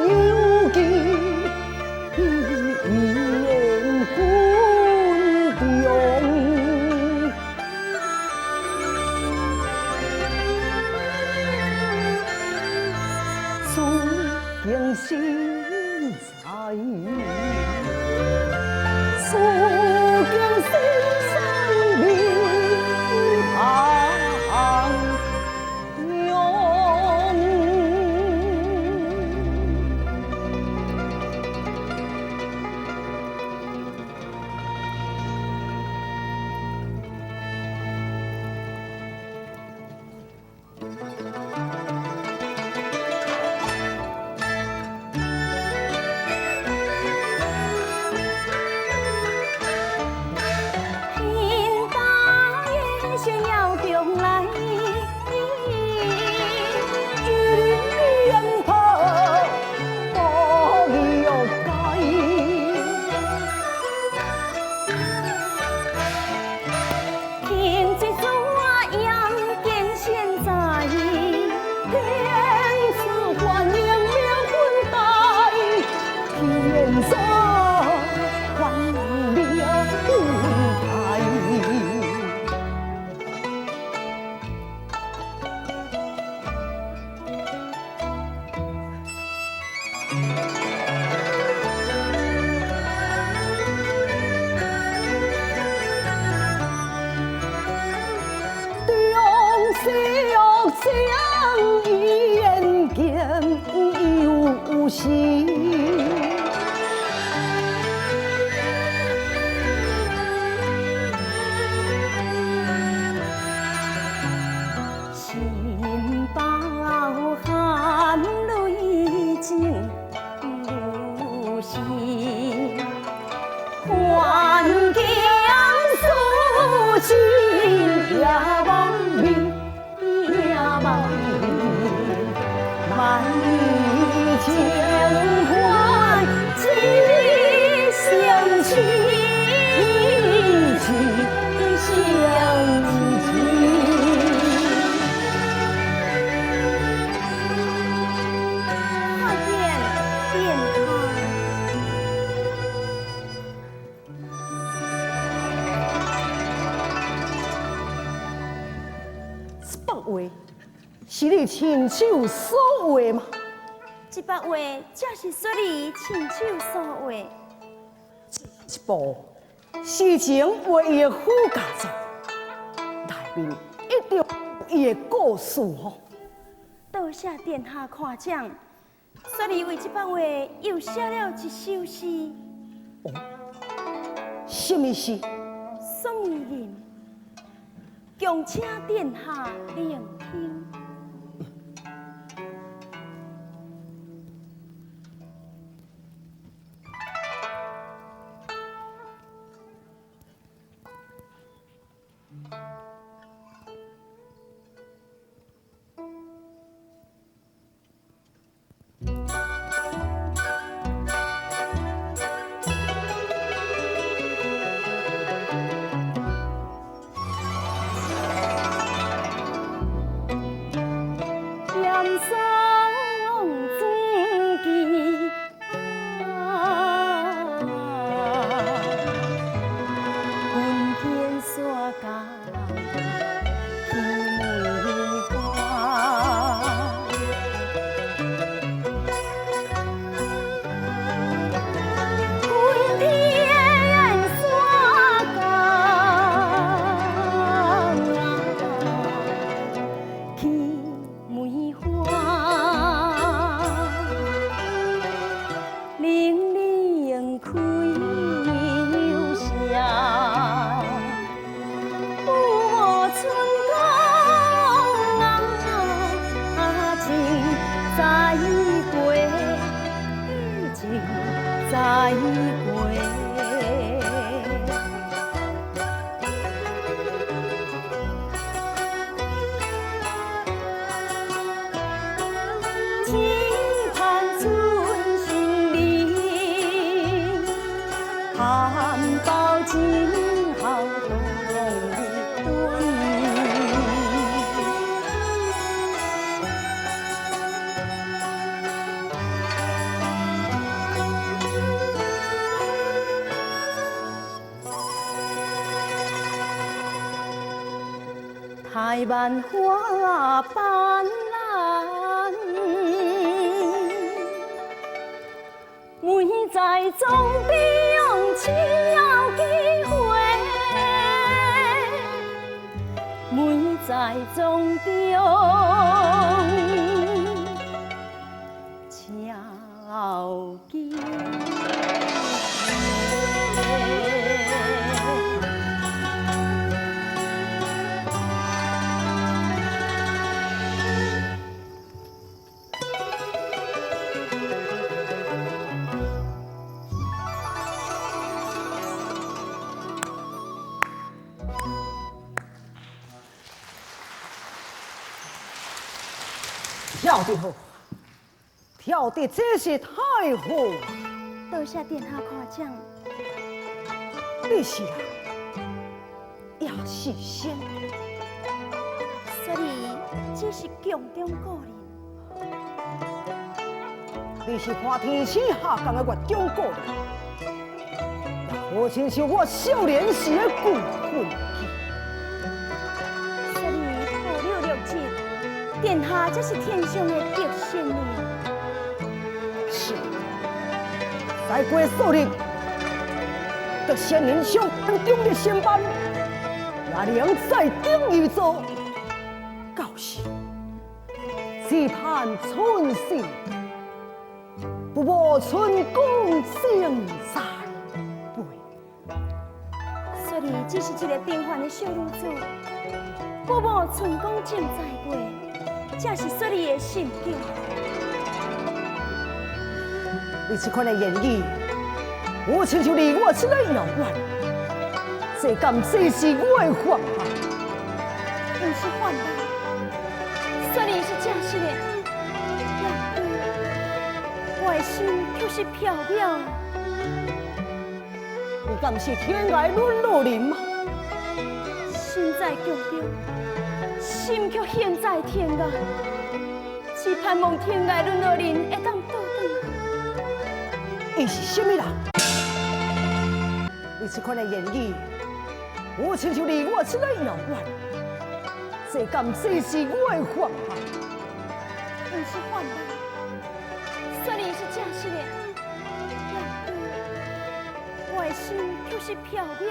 犹记烟云中。此景心在，此景心在迷茫中。天大月悬瑶中来，一帘破不玉盖。天一柱阳见现在，天赐欢迎免魂带，天赐欢迎免魂带。中小相言见有时。心包含泪情如是，还剑抒情也望明，也望明，万里情欢只相痴，只相痴。看见殿下。这幅画是你亲手所画吗？这幅画正是雪儿亲手所画。这部诗情画意的附加作，内面一定有伊的故事吼。多谢殿下夸奖，雪儿为这幅画又写了一首诗。哦，什么诗？宋美人，恭请殿下聆听。天萬花斑斕，每在總中悄機會，每在總中悄機會。跳得好，跳得真是太好。多谢殿下夸奖。你是人，也是仙，所以只是宫中故人。你是看天星下降的月中故人，也好亲像我少年时的旧恨。殿下这是天上的德仙人。是，再过数日，德仙人上中的仙班，也能再顶一座。到时，只盼春生，不无春光正在背。所以只是一个平凡的小女子，不无春光正在背。这是雪儿的心境。你这款的言语，有亲像离我这么遥远，这敢这是我的幻梦？不是幻梦，雪儿是真实的。我的心却是飘渺。你敢是天涯沦落人吗？身在宫中。心却悬在天涯，只盼望天涯沦落人会当倒转来。伊是啥物人？你这款的言语，有亲像离我这么遥远，这敢这是我的幻梦？不是幻梦，雪儿是真实的。我的心却是飘渺。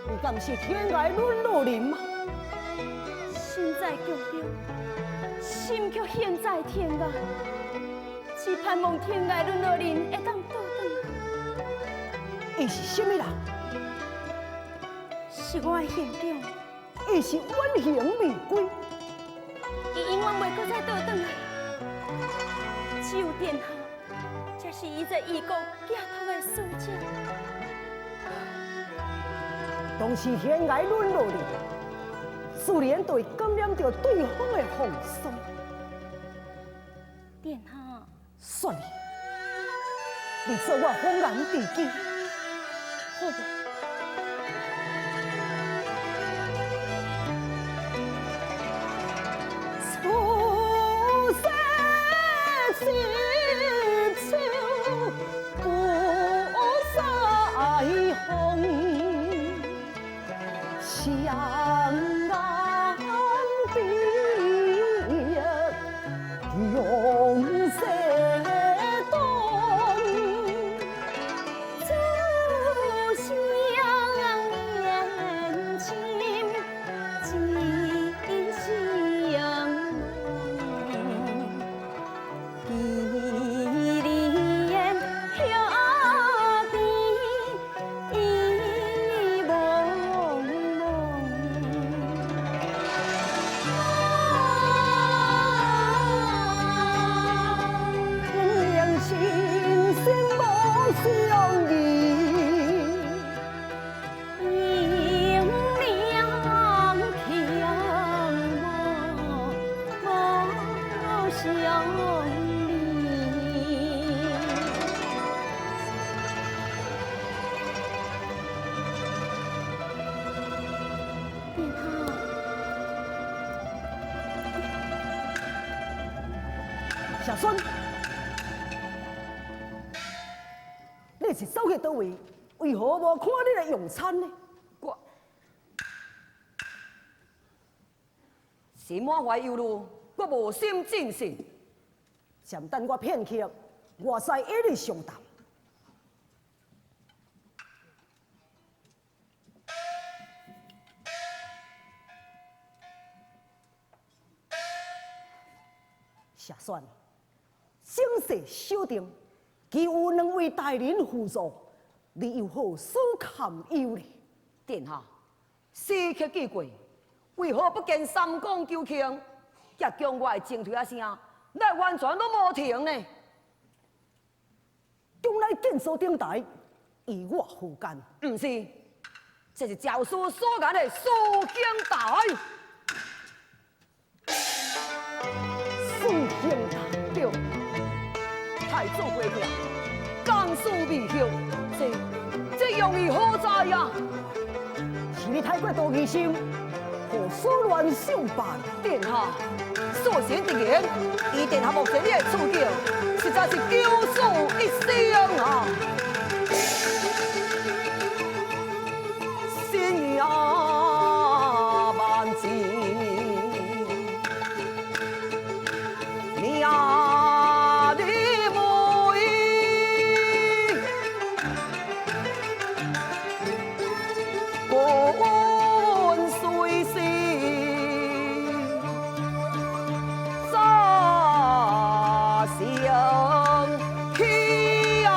你敢是天涯沦落人吗？身在宫中，心却悬在天涯，只盼望天涯沦落人会当倒转来。伊是啥物人？是我的兄长。伊是远行未归。伊永远袂阁再倒转来。只有殿下，才是伊在异国寄托的使者。当时天涯沦落人，自然就会感染到对方的风霜。殿下，算了，你做我红颜知己，好无？初识秋不再逢，相别永世断，初相念亲一相梦，依恋兄弟意茫茫。两心心无相依，阴凉强无相离。殿下，小孙，你是走去佗位？为何无看你来用餐呢？心满怀忧虑，阁无心进食。暂等我片刻，我再与你相谈。谢选，形势小定，既有两位大人辅助，你有何所堪忧呢？殿下，时刻记过，为何不见三公九卿，才将我的前腿仔声，乃完全拢无停呢？将来见所顶台，与我何干？毋是，这是赵师所言的苏兴台。苏兴台，对，太子回来，江苏未休，这用意何在呀？是你太过多疑心，予所乱想罢了。殿下，恕臣直言，以殿下目前的处境，实在是九死一生啊！心呀万千，命里无依，孤阮随时早相去啊！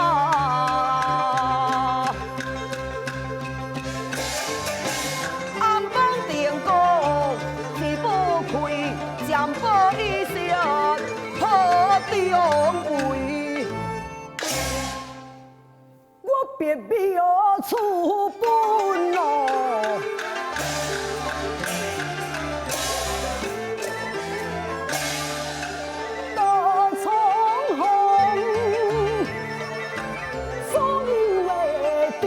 暗讲定国是不开，占卜一生破中位。我别庙出本咯。大苍红，所有的旨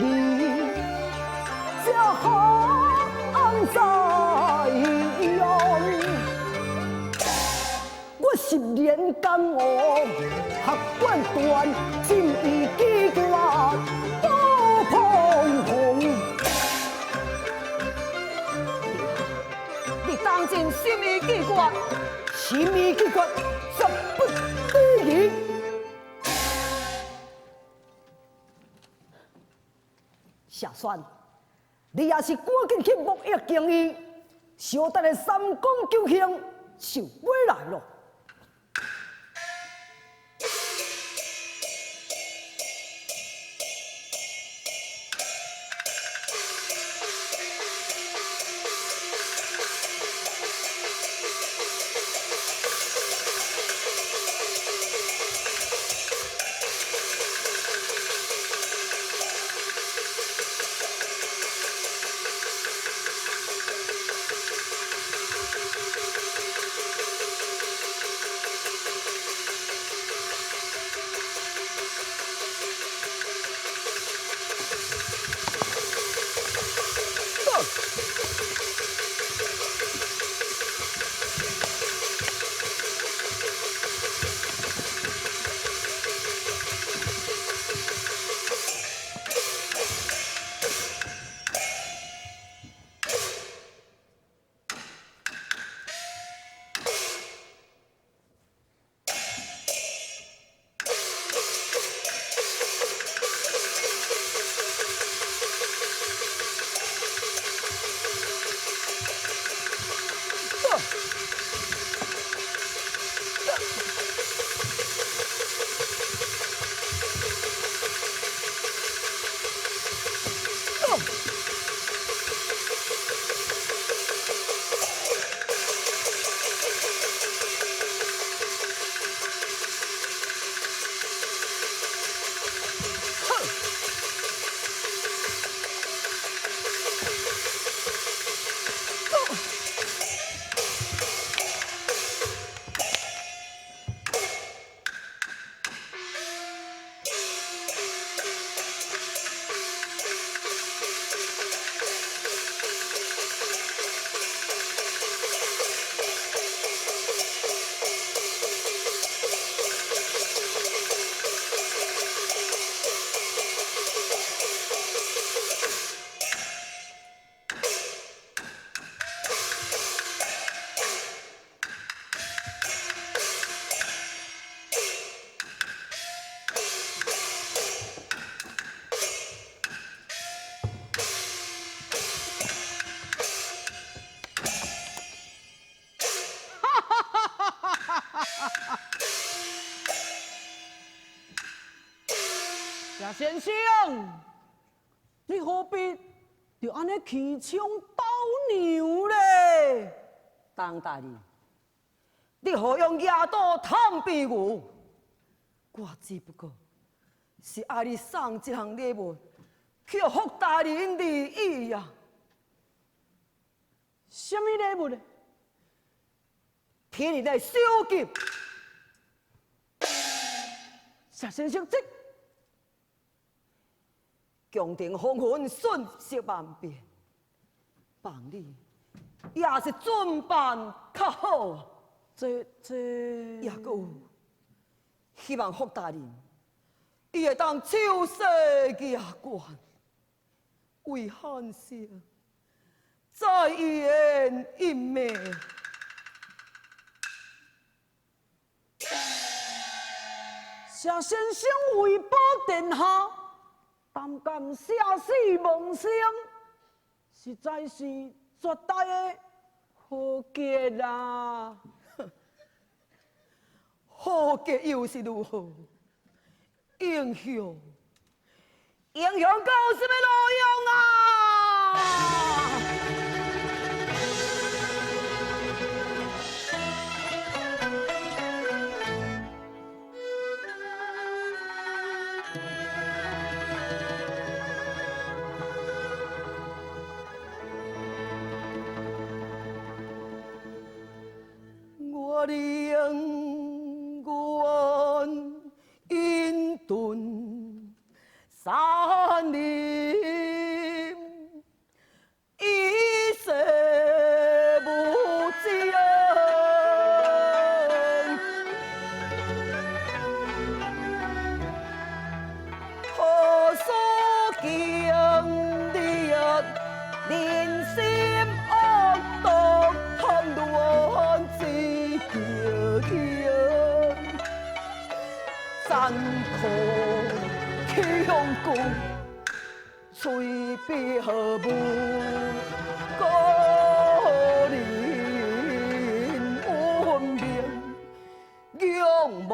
意，才好在用。我十年江湖，学管断，心意机决不彷徨。你当真心意已决，心意已决，绝不迟疑。谢选，你也是赶紧去木易行医，小等下三公九卿就回来咯。谢先生，你何必就按呢起枪斗牛咧？董大人，你何用牙刀探病牛？我只不过是爱你送这项礼物，去予福大人而已啊！啥物礼物呢？天你的手剑。谢先生，这宫廷风云瞬息万变，望你也是准办较好。这也阁有希望福大人，伊会当手势举悬，为汉室再延一命。谢先生为保殿下，胆敢舍死忘生，实在是绝大的豪杰啊！豪杰又是如何？英雄，英雄阁有啥物路用啊？我宁愿隐遁山林，与世无争。何须经历人心恶毒贪恋之极，残酷强骨，随笔无个人文明，仰望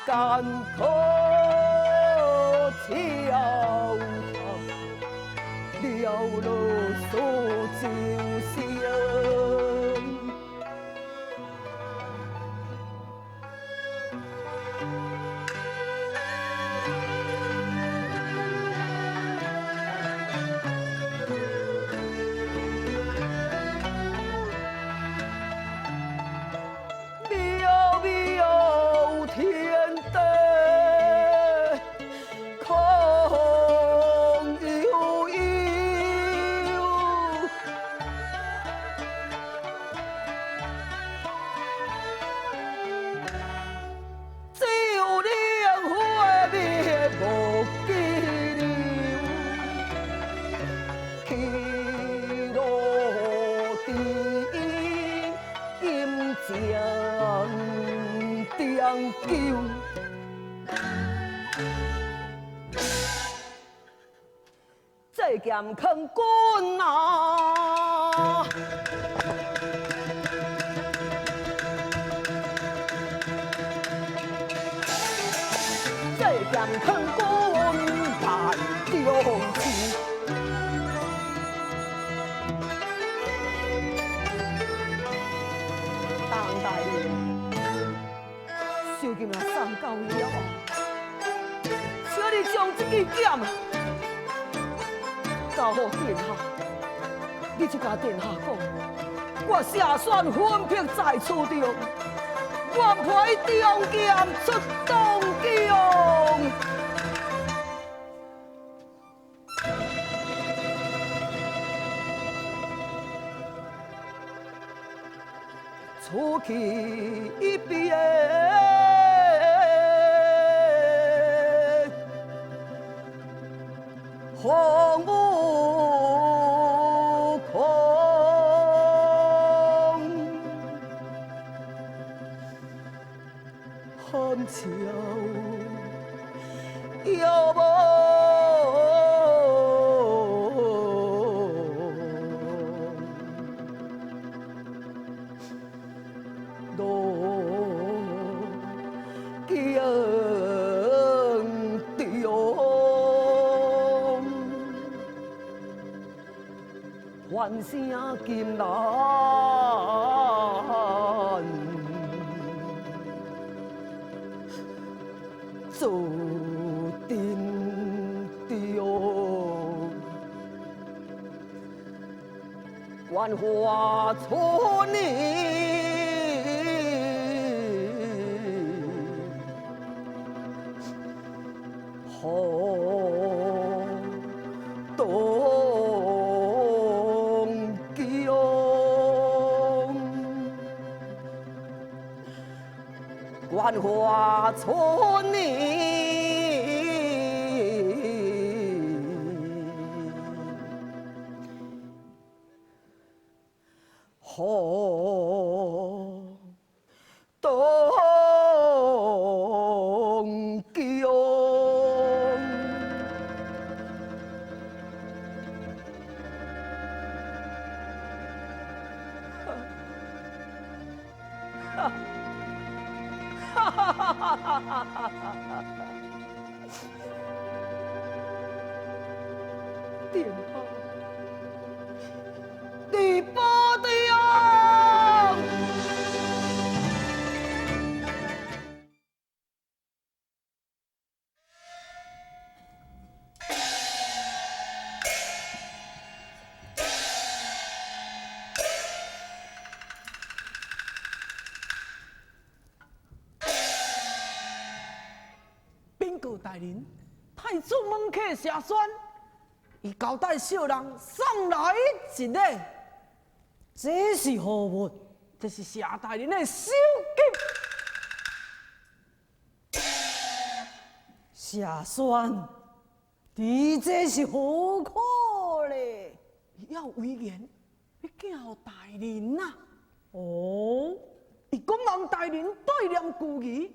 艰苦超脱了落苏就生。渺渺天地空悠悠，只有灵火灭无记留，去路知金将长久。这剑坑君啊！这剑坑君来中手。董大人，手剑若送到伊了后，请你将这支剑交予殿下，你就共殿下讲，我谢选分别在此中，愿陪中剑出东京。出去一别，风无空，寒潮遥望。路径中。喊声金兰做阵中，万花春意好。万花春意好东江。哈哈哈哈哈哈！殿下，你保重。大人，太子门客谢宣，伊交代小人送来一礼，这是何物？这是谢大人的首级。谢宣，你这是何苦咧？伊要遗言，欲寄予大人啊！哦，伊讲望大人对念旧义，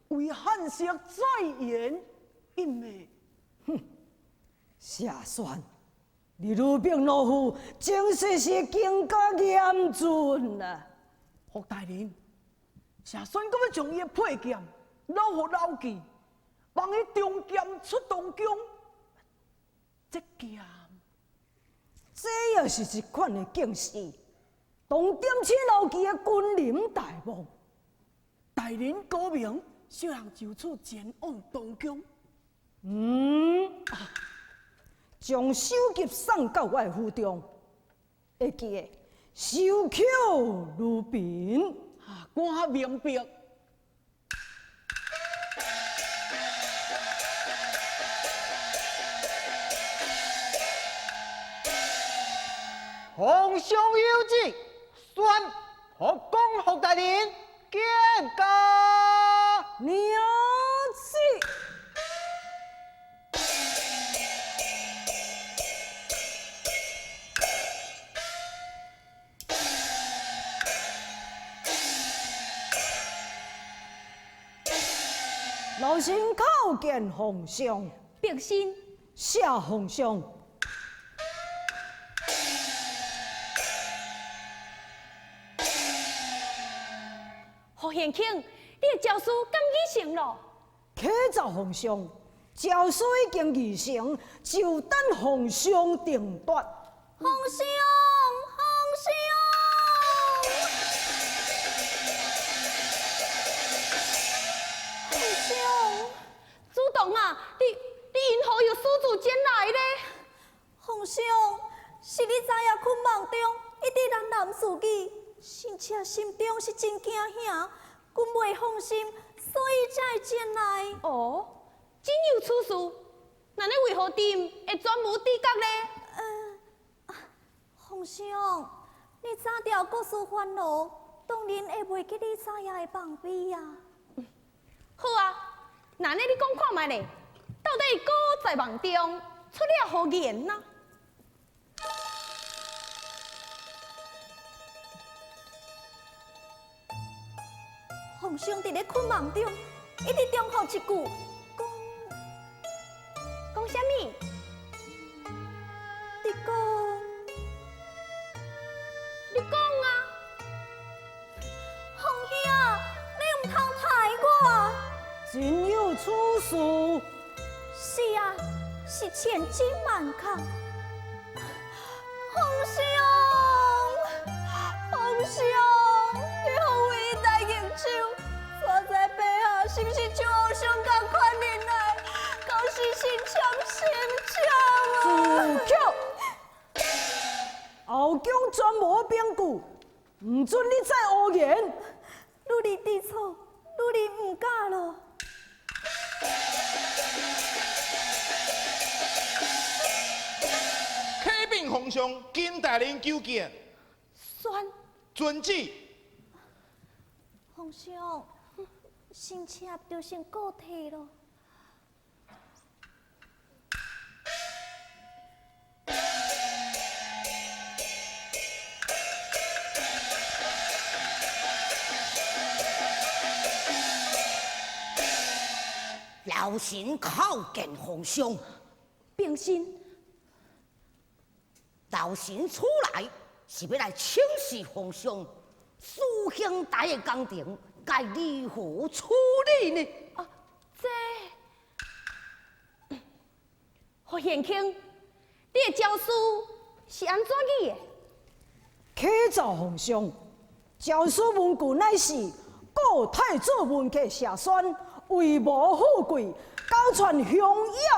为汉室再言。因为，哼，谢宣，你女兵老夫情势是更加严峻啊！福大人，谢宣阁欲将伊的佩剑留予老记，望伊中剑出东宫。这剑，这也是一款的剑士，当点请老记的君临大望。大人高明，小人就此前往东宫。嗯，将首级送到我的府中，会记得守口如瓶。啊，我明白。皇上有旨，宣福公福大人见驾。领旨。老臣叩见皇上，百姓谢皇上。胡贤卿，你的诏书敢拟成了？启奏皇上，诏书已经拟成，就等皇上定夺。皇上，皇上！主动啊，你因何又私自前来呢？皇上，是你昨夜困梦中一直喃喃自语，而且心中是真惊吓，阮袂放心，所以才会前来。哦，真有此事？那你为何朕会全无知觉呢？皇上，你早调国事烦恼，当然会袂记你昨夜的梦寐啊。好啊。那呢？你讲看觅咧，到底哥在梦中出了何言呢？皇上伫咧困梦中，一直重复一句，讲讲啥物？你讲，你讲啊！皇兄，你毋通抬我！真有此事？是啊，是千真万确。皇上。上，你予为大人手，坐在陛下是毋是像皇上仝款忍耐，到时心签心签啊！自强，后宫全无凭据，毋准你再胡言。女儿知错，女儿毋敢咯。启禀皇上，金大人求见。宣。遵旨。皇上，心切就先告退咯。老臣叩见皇上，平身。老臣出来是欲来请示皇上，苏兴台的工程该如何处理呢？啊，这胡贤卿，你的诏书是按怎拟的？启奏皇上，诏书文句乃是故太子文客谢宣为无富贵，交传乡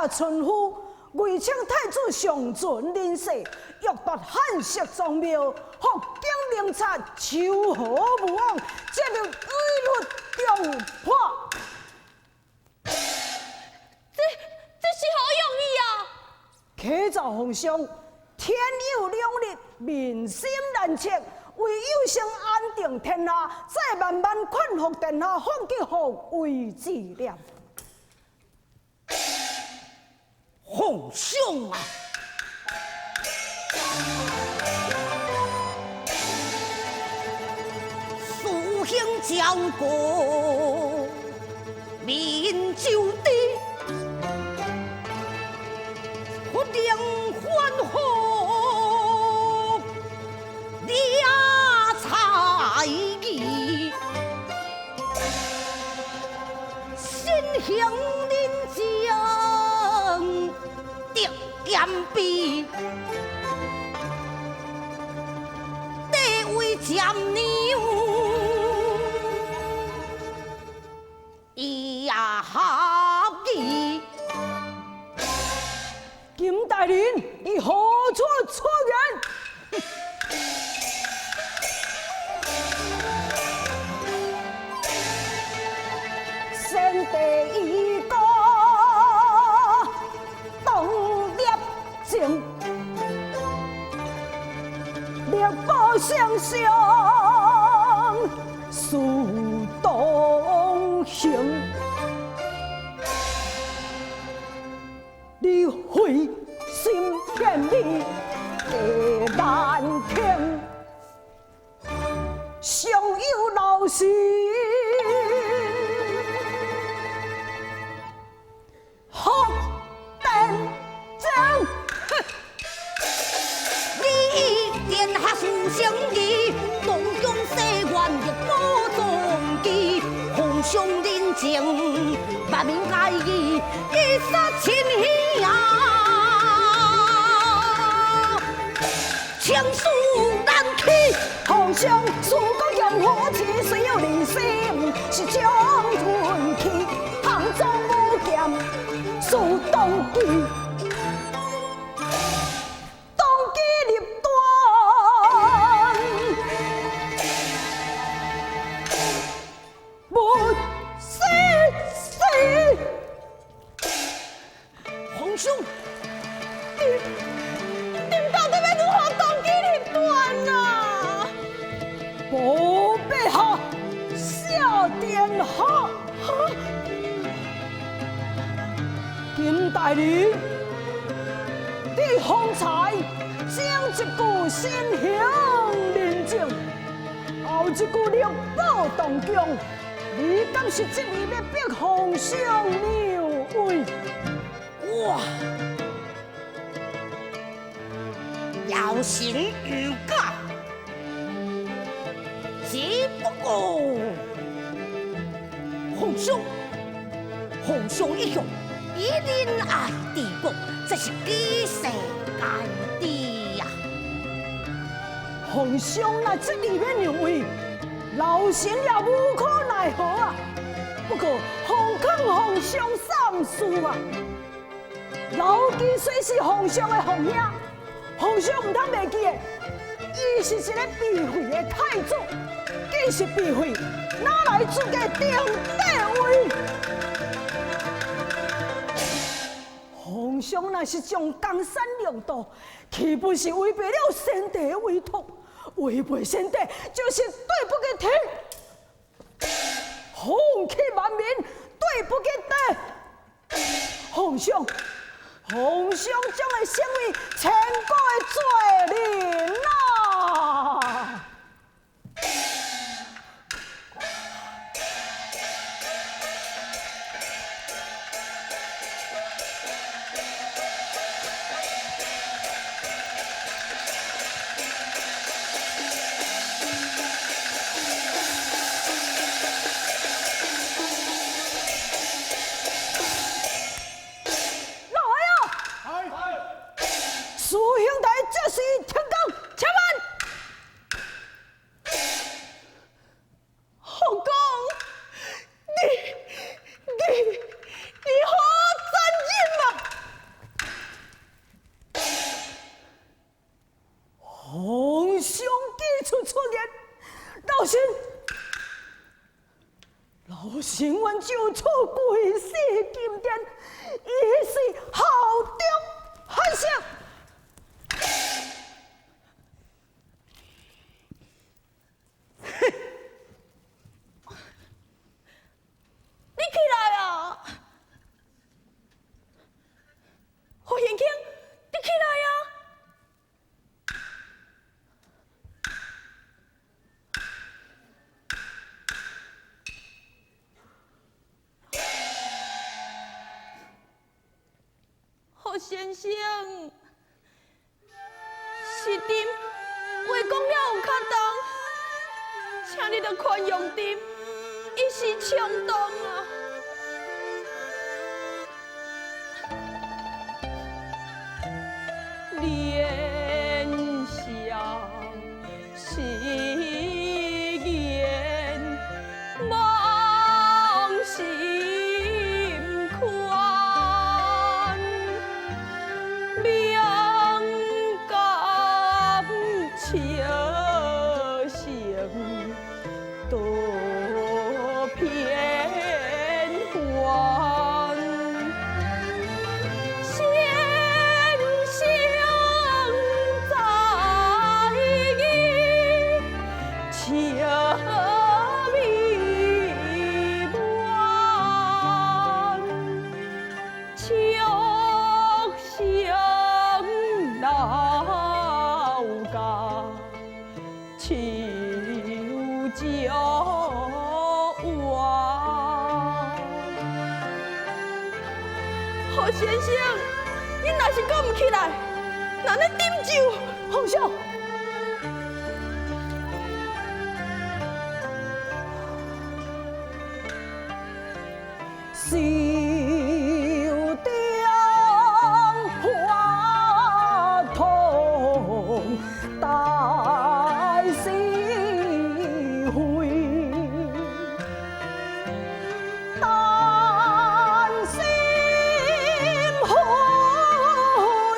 野村夫，为请太子上存人世，欲夺汉室宗庙，福景明察，秋毫无枉，这就违律重判。这是何用意啊？启奏皇上，天有两日，民心难测。唯有先安定天下，再慢慢劝服殿下放弃皇位之念。皇上啊，苏兴将国民就地，不定欢贺。才艺，心行人情德兼备，地位占娘，伊也合意。金大人，你何处出言？先帝已过当立政，力保丞相司东行，你回心转意的难听，尚有老臣。上人情，万民爱义，一杀亲兄，情书难弃。皇上，苏国强火气，虽有人心，是将军气，行中无剑，苏东基，当机立断。皇上，恁到底欲如何当机立断啊？报陛下，谢殿下。金大人，你方才讲一句先行仁政，后一句力保东宫，你敢是执意欲逼皇上让位？哇！老臣毋敢，只不过皇上，皇上一向以仁爱治国，这是举世皆知呀。皇皇上若执意欲让位，老臣也无可奈何啊。不过，奉劝皇上三思啊！老姬虽是皇上的皇兄，皇上毋通袂记得，伊是一个卑废的太子，既是卑废，哪来资格顶帝位？皇上若是将江山让渡，岂不是违背了先帝的委托？违背先帝，就是对不起天，放弃万民，对不起地。皇上，皇上将会成为千古的罪人啊！就此跪死金殿，以示效忠汉室。你起来啊！何贤卿，你起来啊！何先生，是朕话讲了有较重，请你著宽容朕，一时冲动啊！连消誓言望心宽，两感秋声多偏欢。先生在笑弥漫，秋声老家秋酒碗。何先生，你若是阁毋起来，那咧点酒，皇上。手中话筒大是非，但心何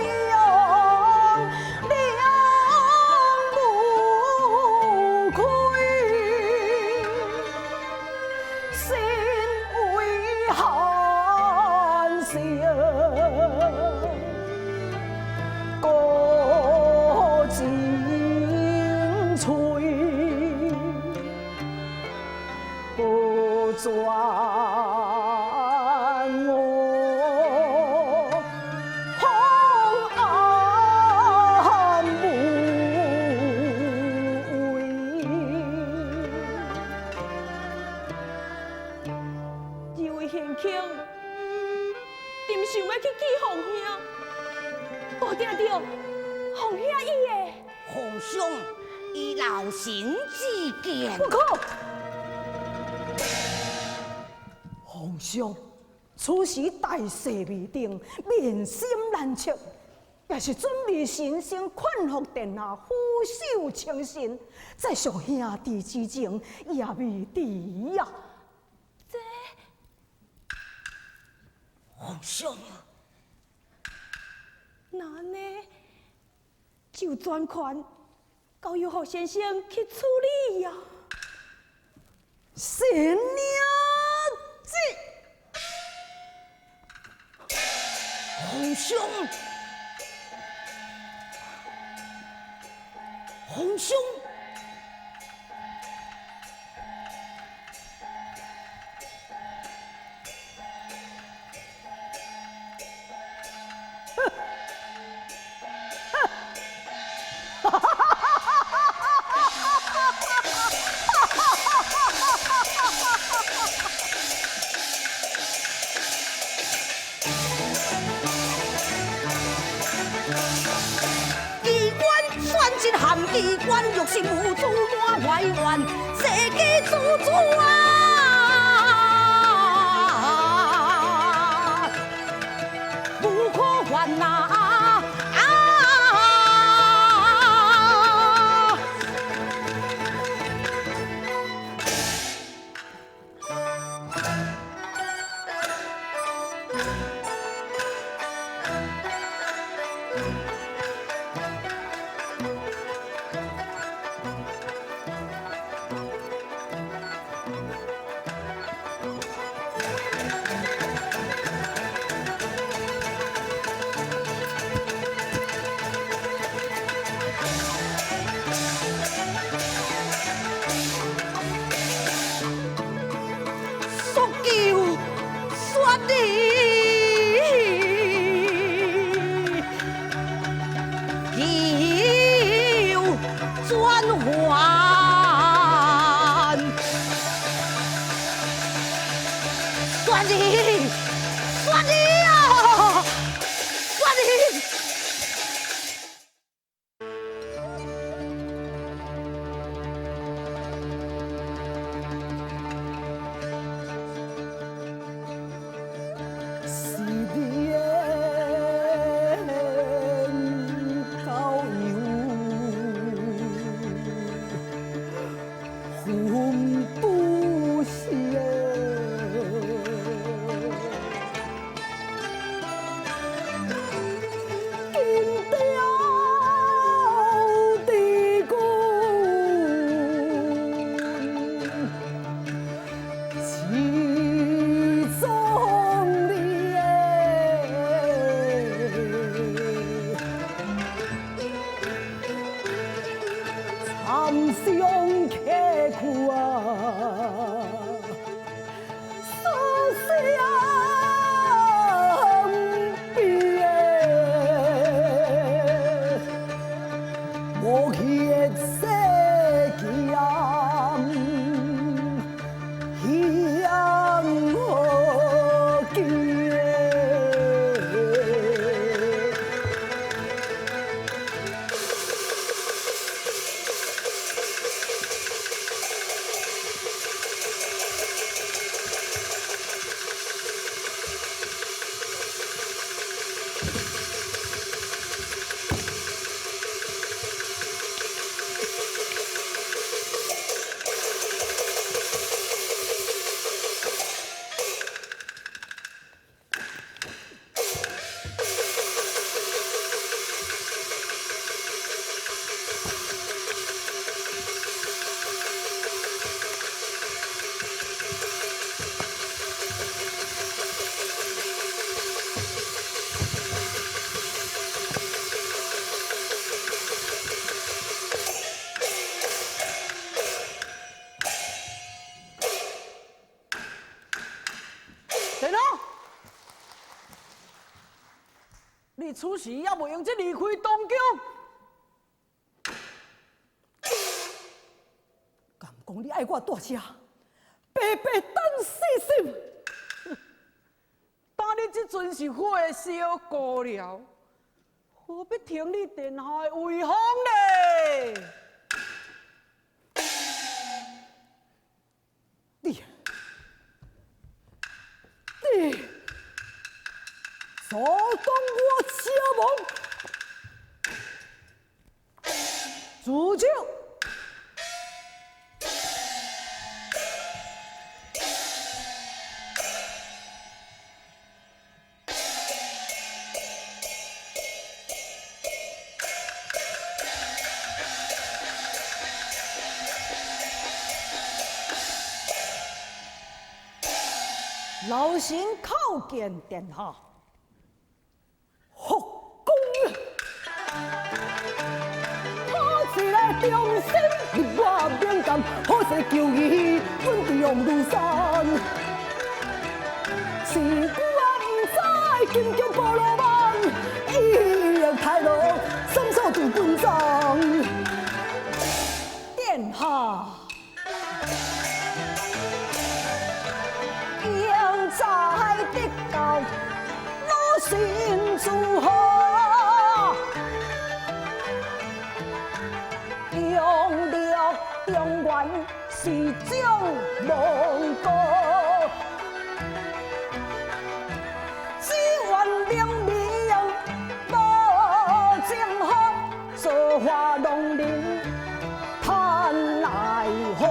样两无亏，身为汉室国精粹，不转我红安无为。二位贤卿，朕想欲去见皇兄，无定著皇兄伊会。皇上以老臣之见，不可。皇上此时大势未定，民心难测，也是准备神仙劝服殿下俯首称臣，再续兄弟之情也未迟啊！这皇上，那按呢，就专权交由胡先生去处理呀。神领旨，皇上。皇上，机关欲是无主满怀怨，世间处处啊，无可还啊！你此时犹未用这离开东宫，敢讲你爱我住这，白白等死心。当你这阵是火烧高了，何必听你殿下的威风呢？你，你，阻挡我车门，住手！老臣叩见殿下，福公，好一个忠心，你我敏感，好势求义，稳定如山。是久啊，不知金玉菠萝梦，一日太路，双手拄军装。殿下。在得到老臣祝贺，永乐中原是将亡国，只愿明明无情好，造化弄人叹奈何。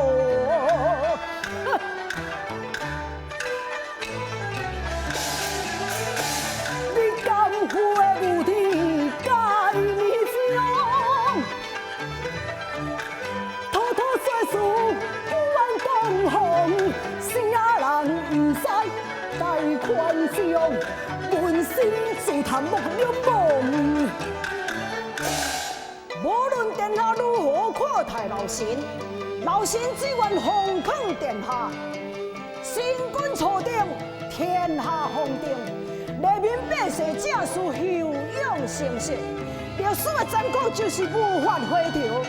问心自叹莫两忘。无论殿下如何看待老臣，老臣只愿奉劝殿下：新君坐定，天下风定，黎民百姓正需休养生息。历史的残酷就是无法回头，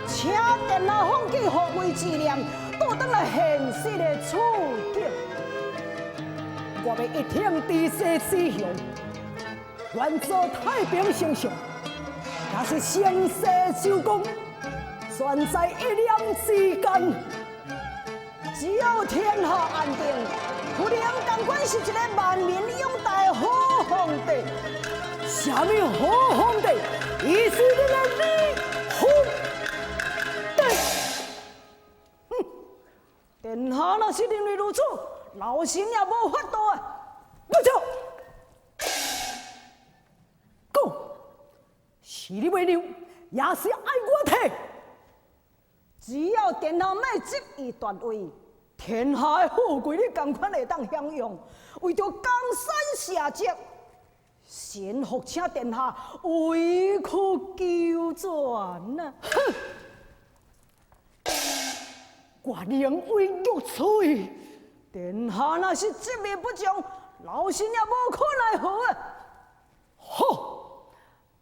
请殿下放弃复位之念，倒转来现实的处境。我欲一挺治世之雄，愿做太平丞相，若是成世周公，全在一念之间。只要天下安定，福宁同款是一个万民拥戴的好皇帝。啥物好皇帝？伊是恁的李皇帝。哼，殿下若是认为如此，老臣也无法度啊！不错，讲是你袂让，也是爱我提。只要殿下莫执意断位，天下的富贵你同款会当享用。为著江山社稷，臣服请殿下委曲求全啊！哼，我宁为玉碎。殿下若是执意不从，老臣也无可奈何啊！好，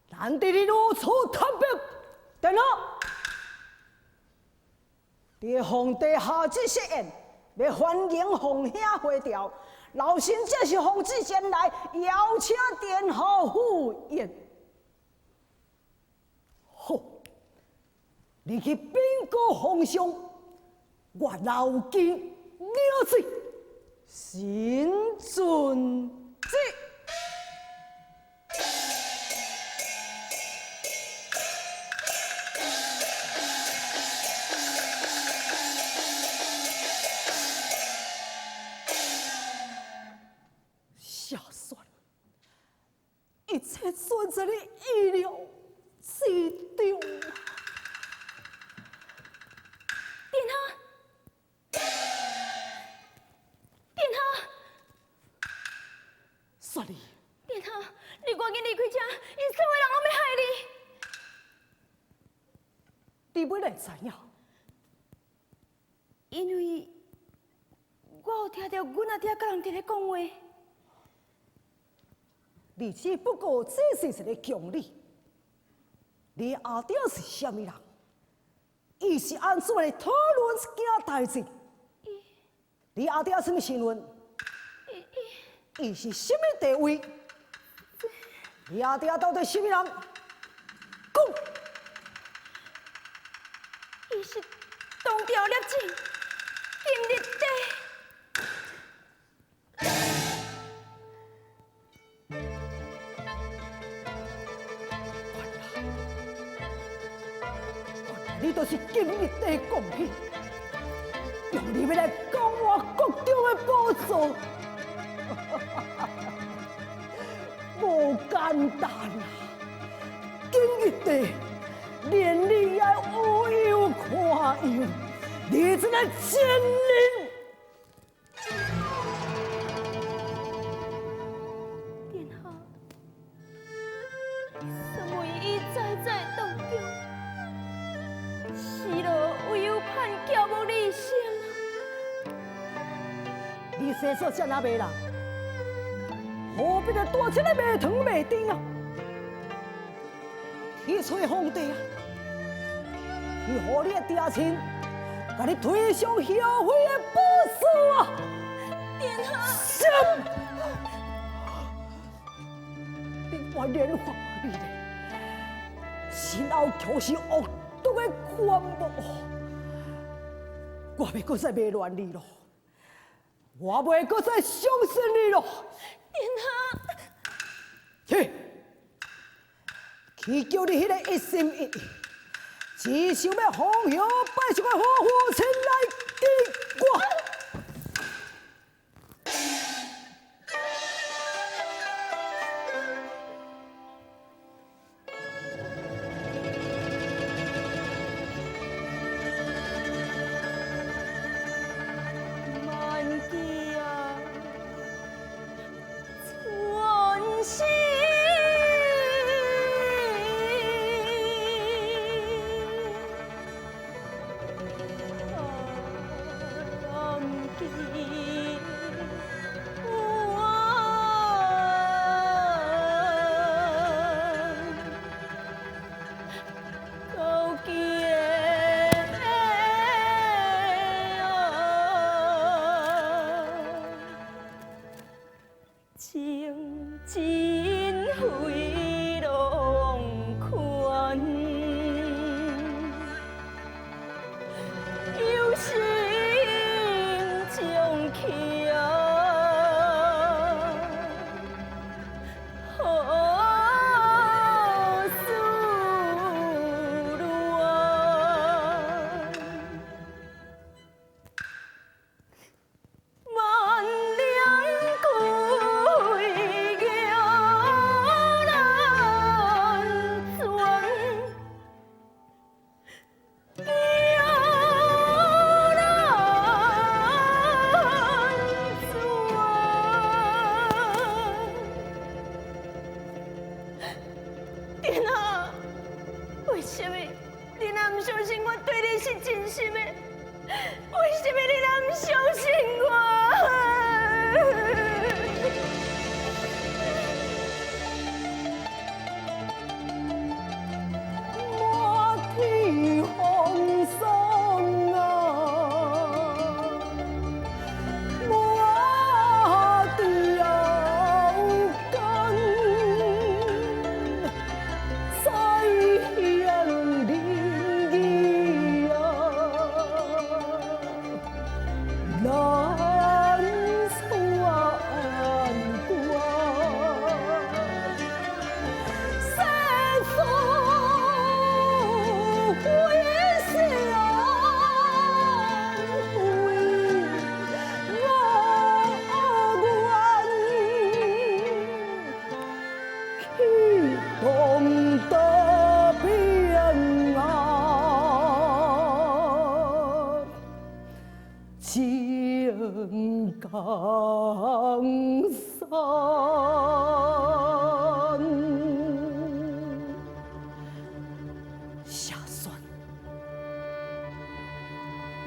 难得你如此坦白，殿下，伫皇帝下旨设宴，欲欢迎皇兄回朝，老臣这是奉旨前来邀请殿下赴宴。好，你去禀告皇上，我牢记领旨，臣遵旨。下算，一切全在你意料之中。殿下。雪莉，殿下，你赶紧离开这，𪜶所有人拢欲害你。你欲来知影？因为我有听著阮阿爹佮人伫咧讲话。你只不过只是一个强女，你阿爹是啥物人？伊是按怎来讨论这件代志？你阿爹啥物身份？伊是啥物地位？你阿爹到底啥物人？讲。伊是东朝摄政金日帝。今日的贡品，用你欲来讲我国中的宝座，无简单啊！今日地连你也有样看样，你这个贱人！你生做这那卖人，何必来带这个卖糖卖甜啊？去找皇帝啊！去予你的爹亲，共你推上后妃的宝座啊！殿下，你我莲花你咧，身后却是恶毒的权谋，我袂阁再迷乱你咯。我袂阁再相信你咯，殿下。去，去叫你彼个一心一意，只想欲红袖拜相的好父亲来见我。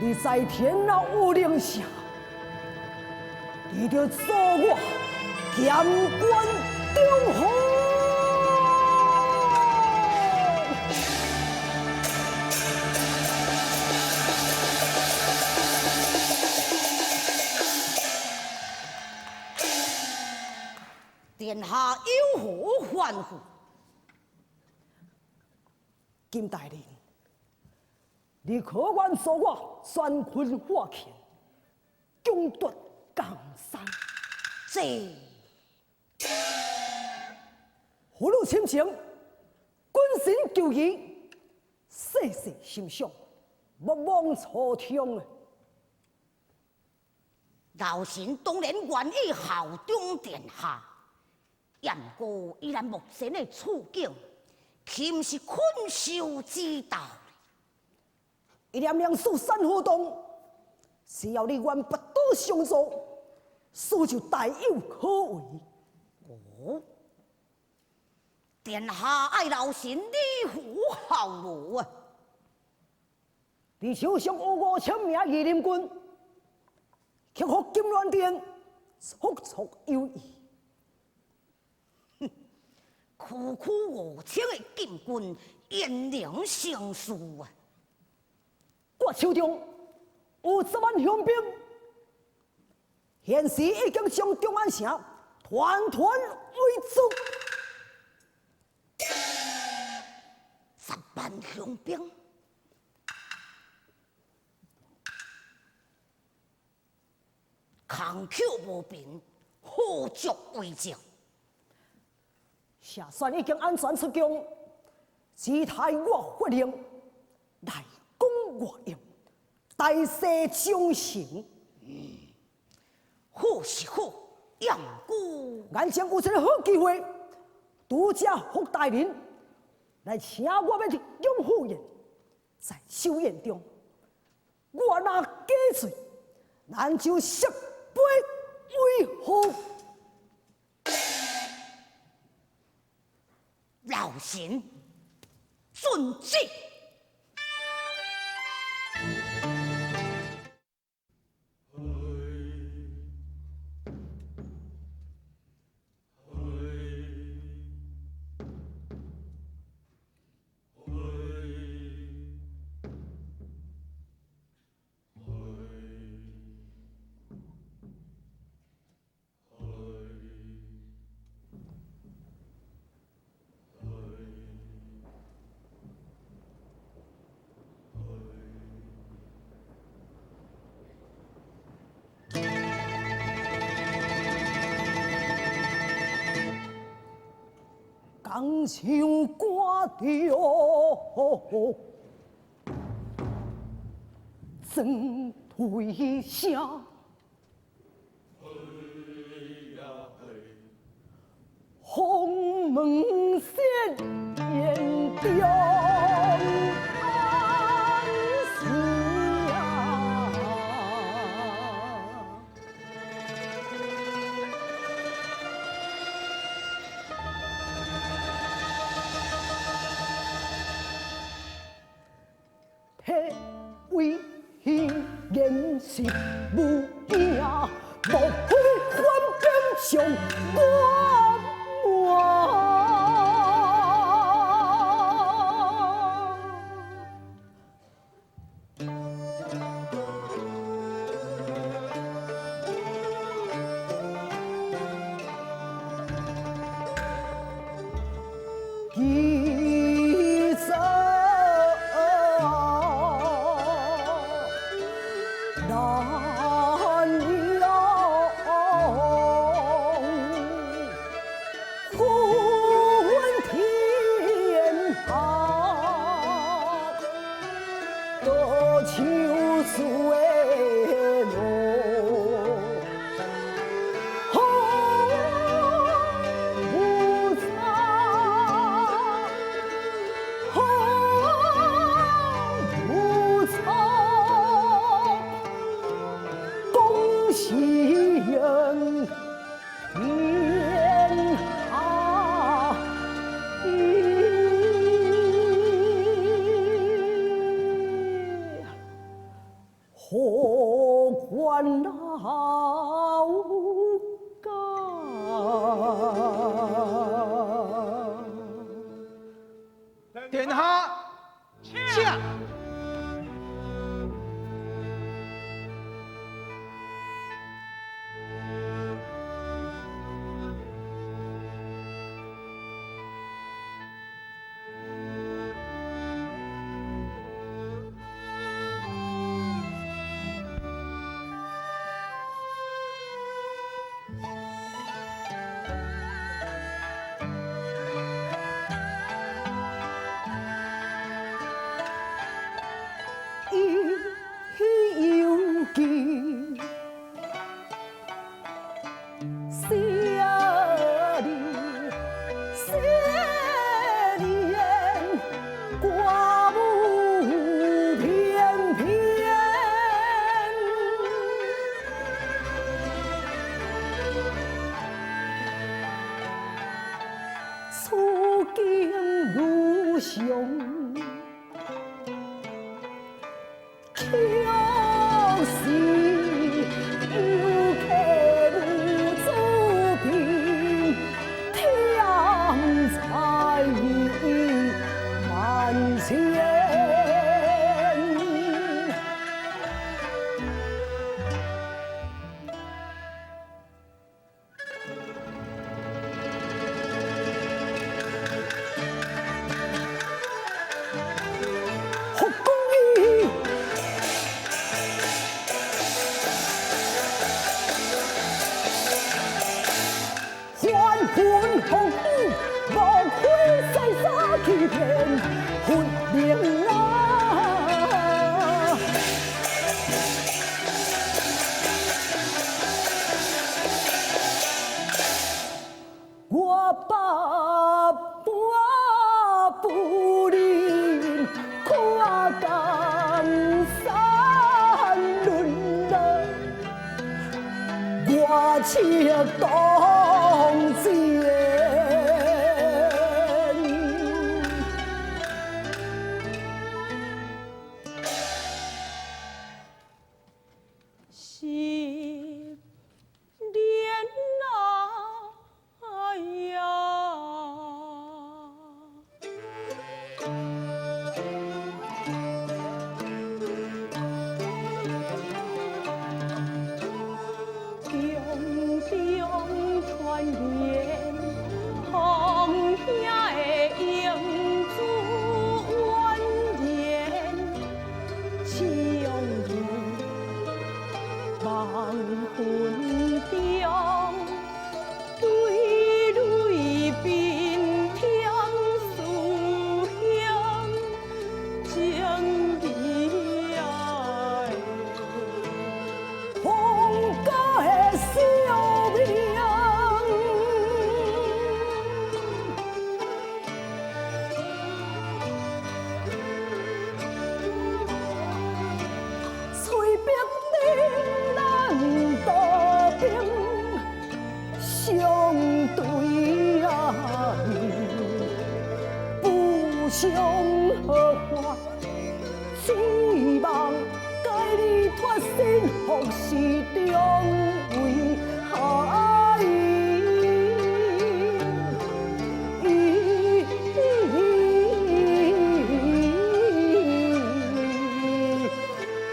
你在天老有灵下，你就做我监官中侯。殿下有何吩咐？金大人，你可愿助我宣坤化权，抢夺江山？这妇女亲情，君臣求义，世世心想。莫忘初衷啊！老臣当然愿意效忠殿下，不过以咱目前的处境，岂毋是困兽之斗？一念两事三活动，只要你愿拔刀相助，事就大有可为。哦，殿下爱老臣你福效劳啊！你手上有5000名御林军，克服金銮殿，绰绰有余。哼，区区5000个禁军，焉能成事啊？我手中有10万雄兵，现时已经将长安城团团围住。10万雄兵。空口无凭，何足为证？谢玄已经安全出宫，只待我发令来攻外用，大势将成。好是好，不过眼前有一个好机会，拄则福大人来请我要去永福宴，在酒宴中，我若假醉，咱就设杯为何？老臣遵旨。刚像赶着装腿声，鸿门县延长安城。体为现实无影，莫非反兵将我瞒？记载难容，昏天下，多秋水落，好无差，好无差。恭喜天下义，何关老家？殿下，请。是有客无主贫，添财万千。福公义，欢欢风雨，莫非世沙欺骗分明啊！我百般不忍看江山沦落，我切当前。失恋啊呀！宫中传言，皇兄的英姿婉言，将入梦魂中，对泪鬢添思乡情义啊！皇家的小命，翠白顶咱道兵，相对啊，不相合欢，只望解你脱身，福是终为害。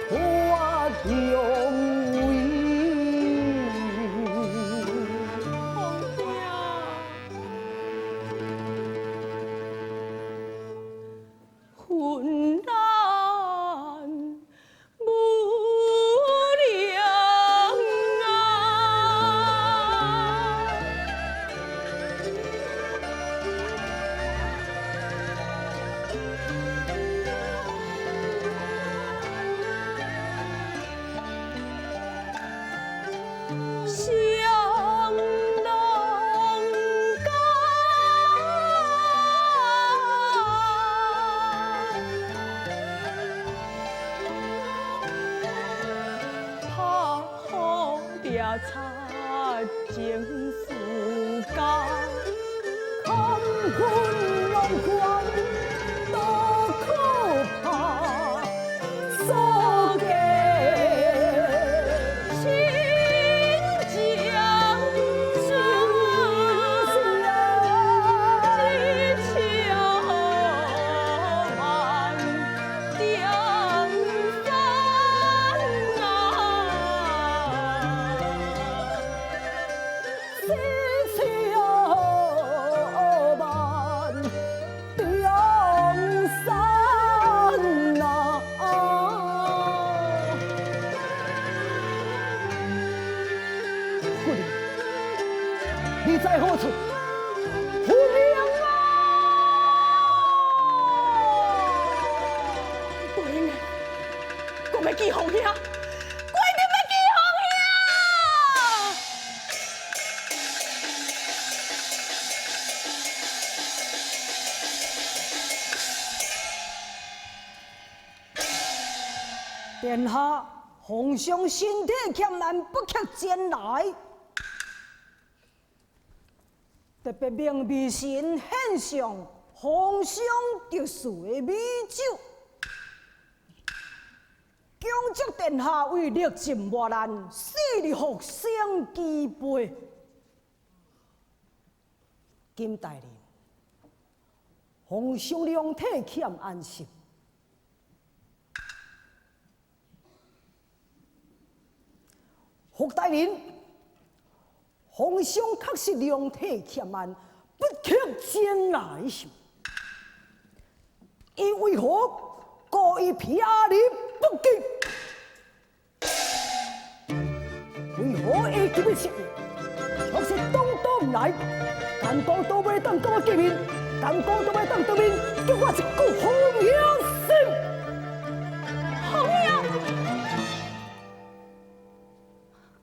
脱重围。皇兄，分难无量啊！双龙江，拍好掠贼情思家，坎昆龙关多可怕，所见亲情情一笑万点山啊！一笑万点山啊！夫人，你在何处？夫人啊！不应该，我欲见皇兄，我一定欲见皇兄。殿下，皇上身体欠难，不克前来，特别命微臣献上皇上特赐的美酒，敬恭祝殿下为历尽磨难，死而复生之辈。金大人，皇上量体欠安息。福大人，皇上确实量体欠安，不克艰难受。伊为何故意撇你不记？为何会记得失忆？却是当当唔来，敢讲都袂当跟我见面，敢讲都袂当当面，叫我一句红兄心。红兄，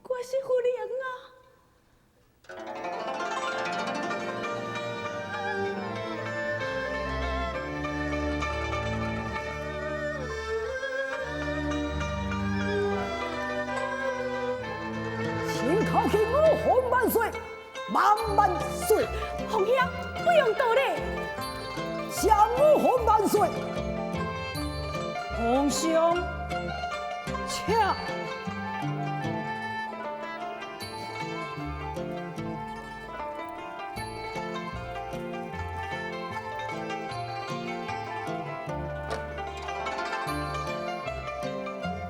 我是胡莲啊。请口气吾皇万岁，万万岁！皇兄不用多礼，谢吾皇万岁。皇上，请。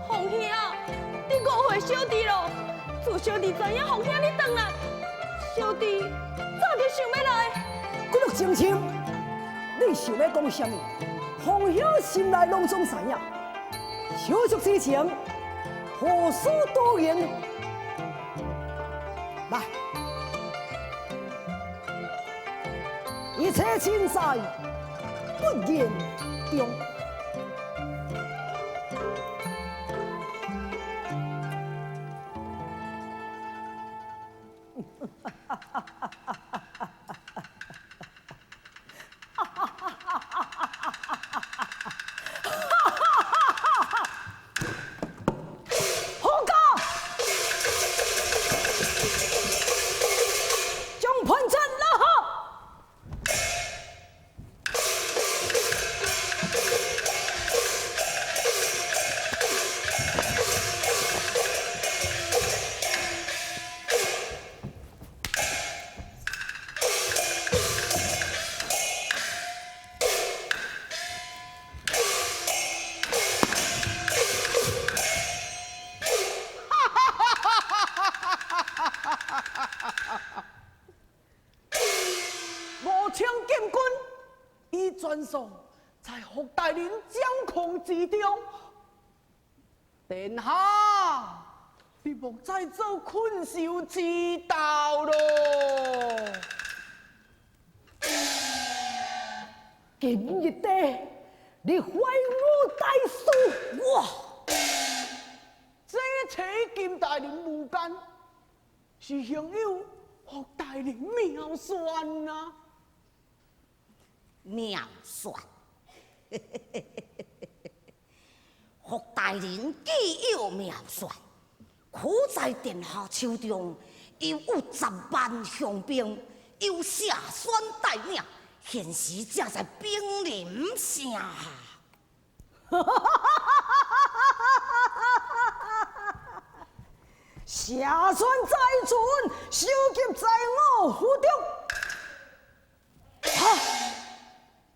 皇兄，你误会小弟咯。自小弟知影皇兄你转来，小弟早就想欲来。骨肉情深，你想欲讲啥物？皇兄心内拢总知影，手足之情，何须多言？来，一切尽在不言中。在福大人掌控之中，殿下，你莫再做困兽之斗咯。今日地，你怀我大事，我这切金大人无间，是幸有福大人妙算啊！妙算，福大人既有妙算，可在殿下手中又有10万雄兵，由谢宣带领，现时正在兵临城下。谢宣在阵，首级在我府中。哈！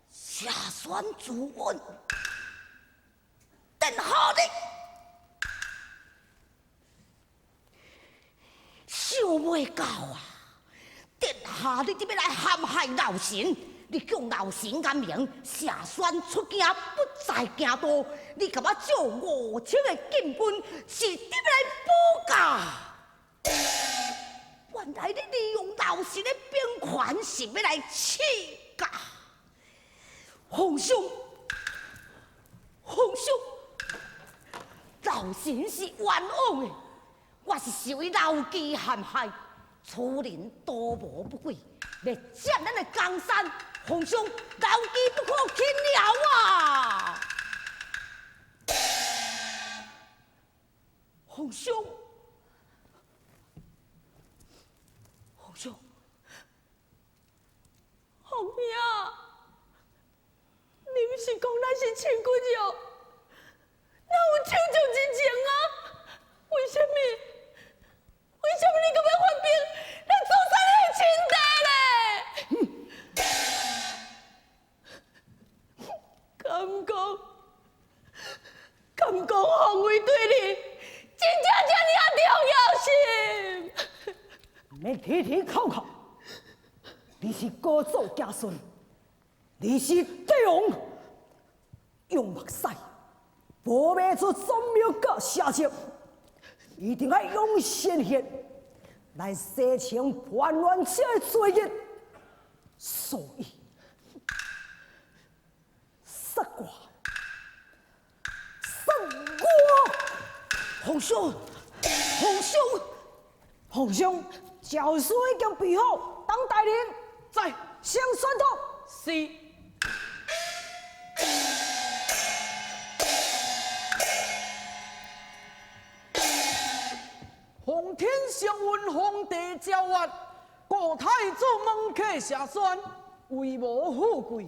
谢宣自刎，殿下你想袂到啊！殿下你这欲来陷害老臣，你向老臣言明，谢宣出京不在京都，你共我借5000个禁军，是伫欲来保驾。原来你利用老臣的兵权，是欲来刺驾。皇上，皇上，老臣是冤枉的，我是受伊老姬陷害，此人图谋不轨，欲占咱的江山。皇上，老姬不可轻饶啊！皇上，皇上，皇兄。你毋是讲咱是亲骨肉，哪有手足之情啊？为什么？为什么你阁欲发兵来誅杀你的亲弟咧？敢讲，敢讲，皇位对你真正这尔啊重要是？免提提口口，你是高祖子孙，你是帝王，用目屎，无袂出宗庙佮邪术，一定爱用鲜血来洗清叛乱者的罪孽，所以杀我，杀我！皇上，皇上，皇上，诏书已经备好，等大人在先宣读。是。奉天承运，皇帝诏曰：故太子门客谢宣，为无富贵，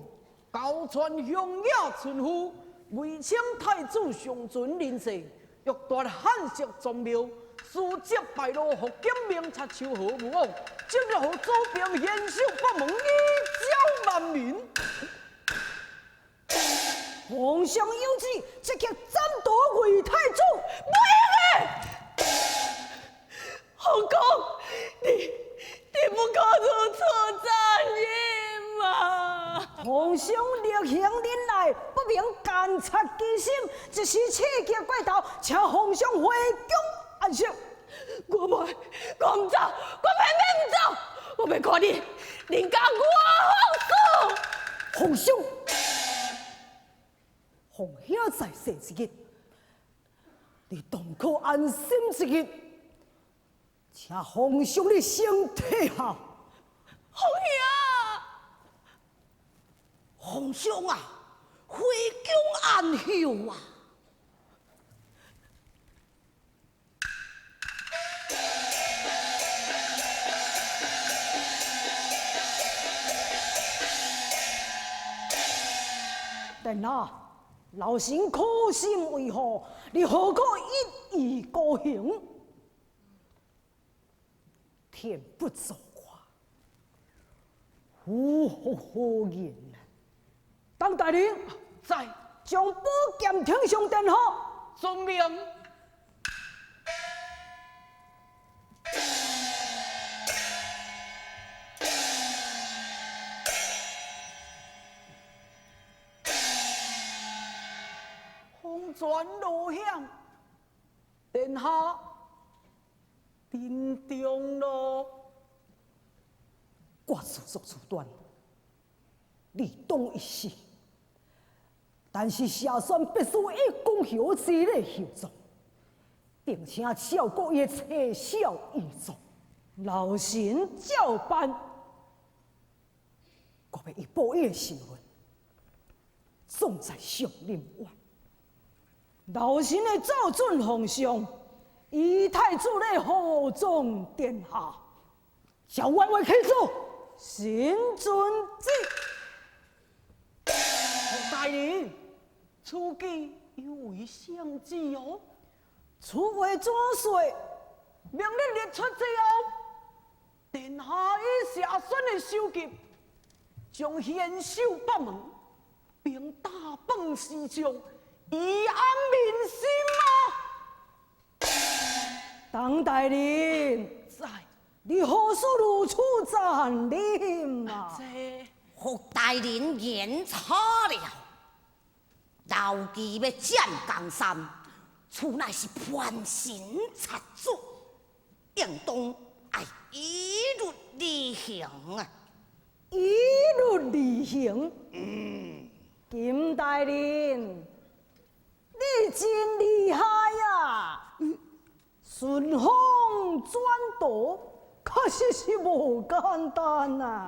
高传乡野村夫，为请太子上存人世，欲夺汉室宗庙，事迹败露，福建明察秋毫无往，即日予祖兵严守北门，以昭万民。皇上有旨，即刻斩夺魏太子。袂用的！皇公，你不可如此残忍嘛！皇上力行忍耐，不明奸贼机心，一时气急过头，请皇上回宫安息。我袂，我毋走，我偏偏毋走，我欲看你，能共我放肆。皇上，皇兄在世一日，你当可安心一日，请皇上你先退下。皇兄，皇上啊，回宫安休啊！殿下，老臣苦心维护，你何可一意孤行？天不作我，夫复何言？当大人在，将宝剑呈上殿下。遵命。风转路险，殿下珍重咯。我自作自断，你当一死。但是谢宣必须一公侯之礼厚葬，并且照顾伊的妻小遗族。老臣照办。我欲伊报伊的身份，总在上林苑。老臣会奏准皇上，以太子来护葬殿下。照原话去做，臣遵旨。福大人，此计有违圣旨哦。此话怎说？命令列出之后，殿下以谢宣的首级，将严守北门，并大放士将，以安民心啊！董大人，在，你何须如此残忍啊？这福大人言错了，老弟欲占江山，此乃是叛臣贼子，应当爱依律而行啊！依律而行？金大人，你真厉害啊！顺风转舵，确实是无简单啊！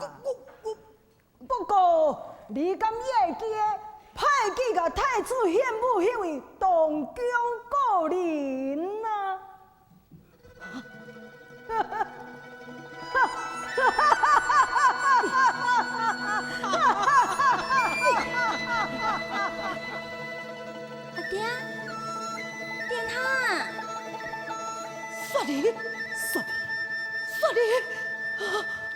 不过，你敢会记得派去共太子献舞彼位东宫故人啊？阿爹，兒，雪兒，雪兒，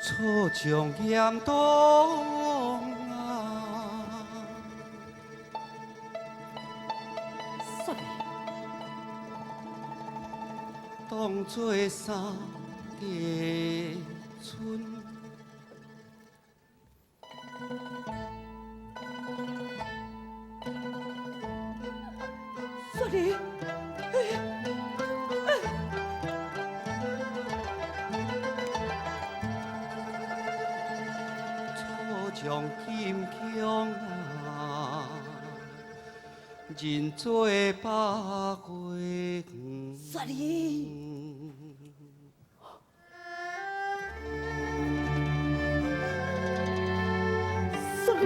楚將嚴冬啊！雪兒，當作三地春。雪兒。將金槍啊，人做百月。雪兒，雪兒，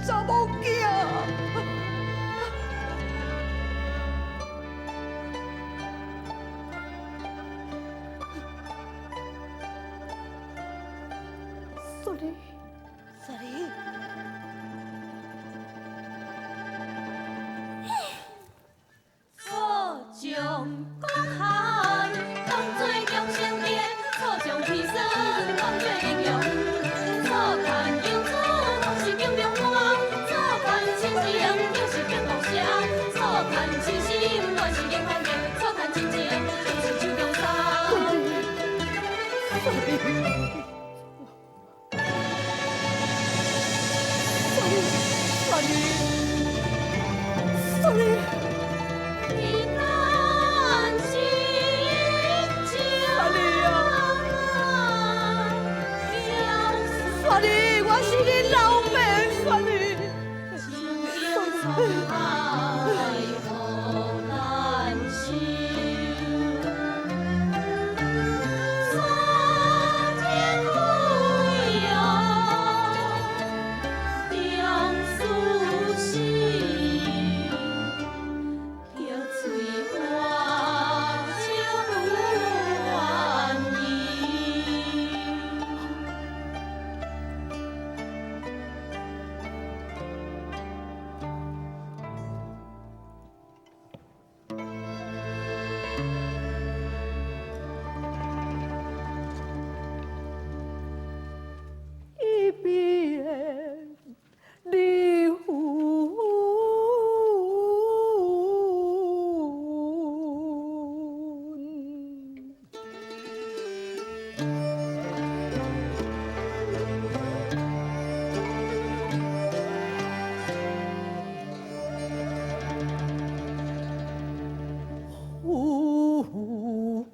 查某囝。雪兒，雪兒，楚将国汉当作中生殿，楚将皮孙当作英雄，楚看英主拢是金龙王，楚看亲情就是金龙城，楚看真心原是英雄剑，楚看真情就是手中沙。雪兒，雪兒，雪兒，我是你老爸，雪兒。一别离魂，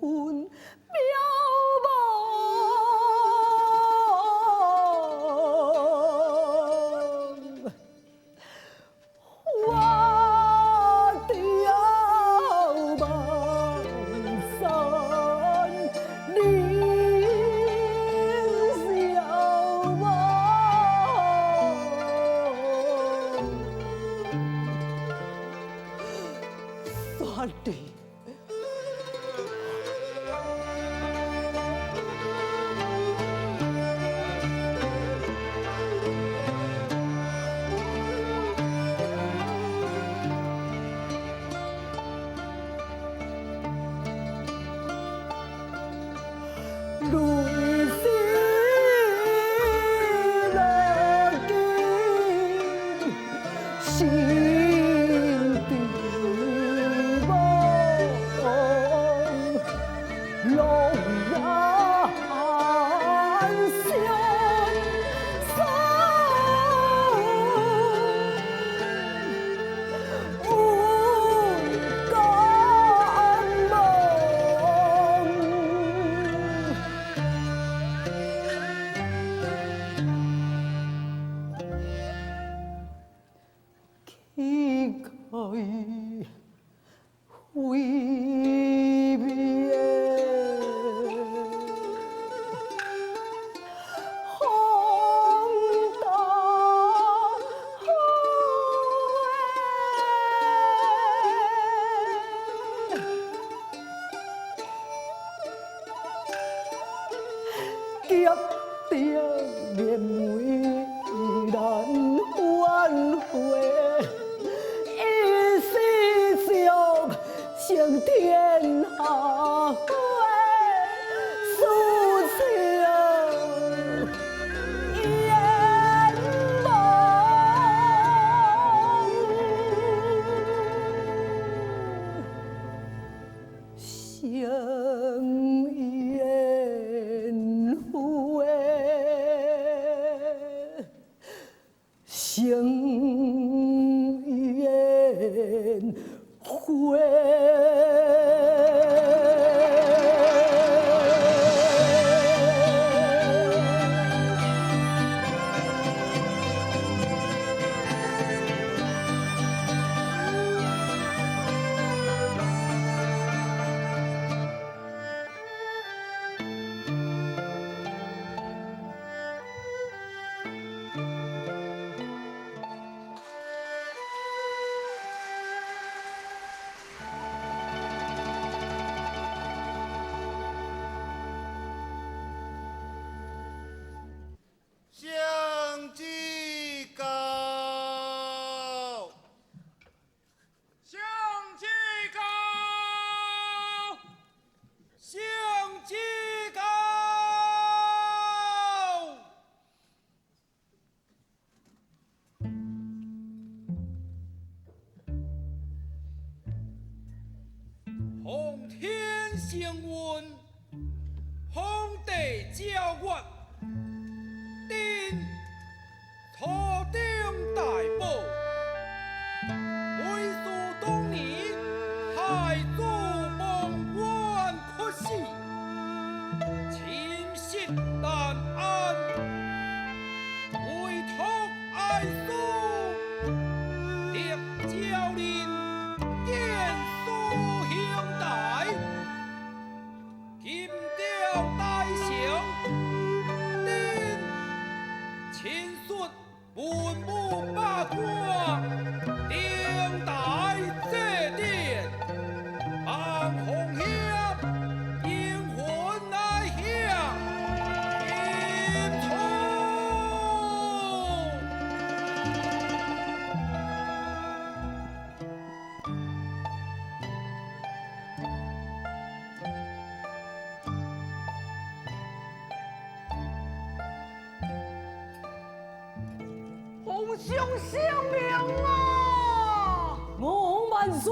魂渺茫。我眺望山林相望，雪兒。淚水落尽心甜梦，龙眼相送，有敢梦。乞丐挥别，风大雨，夹着绵眉难挽回。一世俗成天。下的事情愿望，成缘分，成缘分。圣旨到，圣旨到，圣旨到。奉天承运，皇帝诏曰。朕初登大宝，为事当年太祖蒙冤屈死，寝食难安，委托哀书，特诏令殿书兄台，金朝大成。亲率文武百官登台祭奠，望皇兄英魂来享金土。皇上圣明啊！王万岁！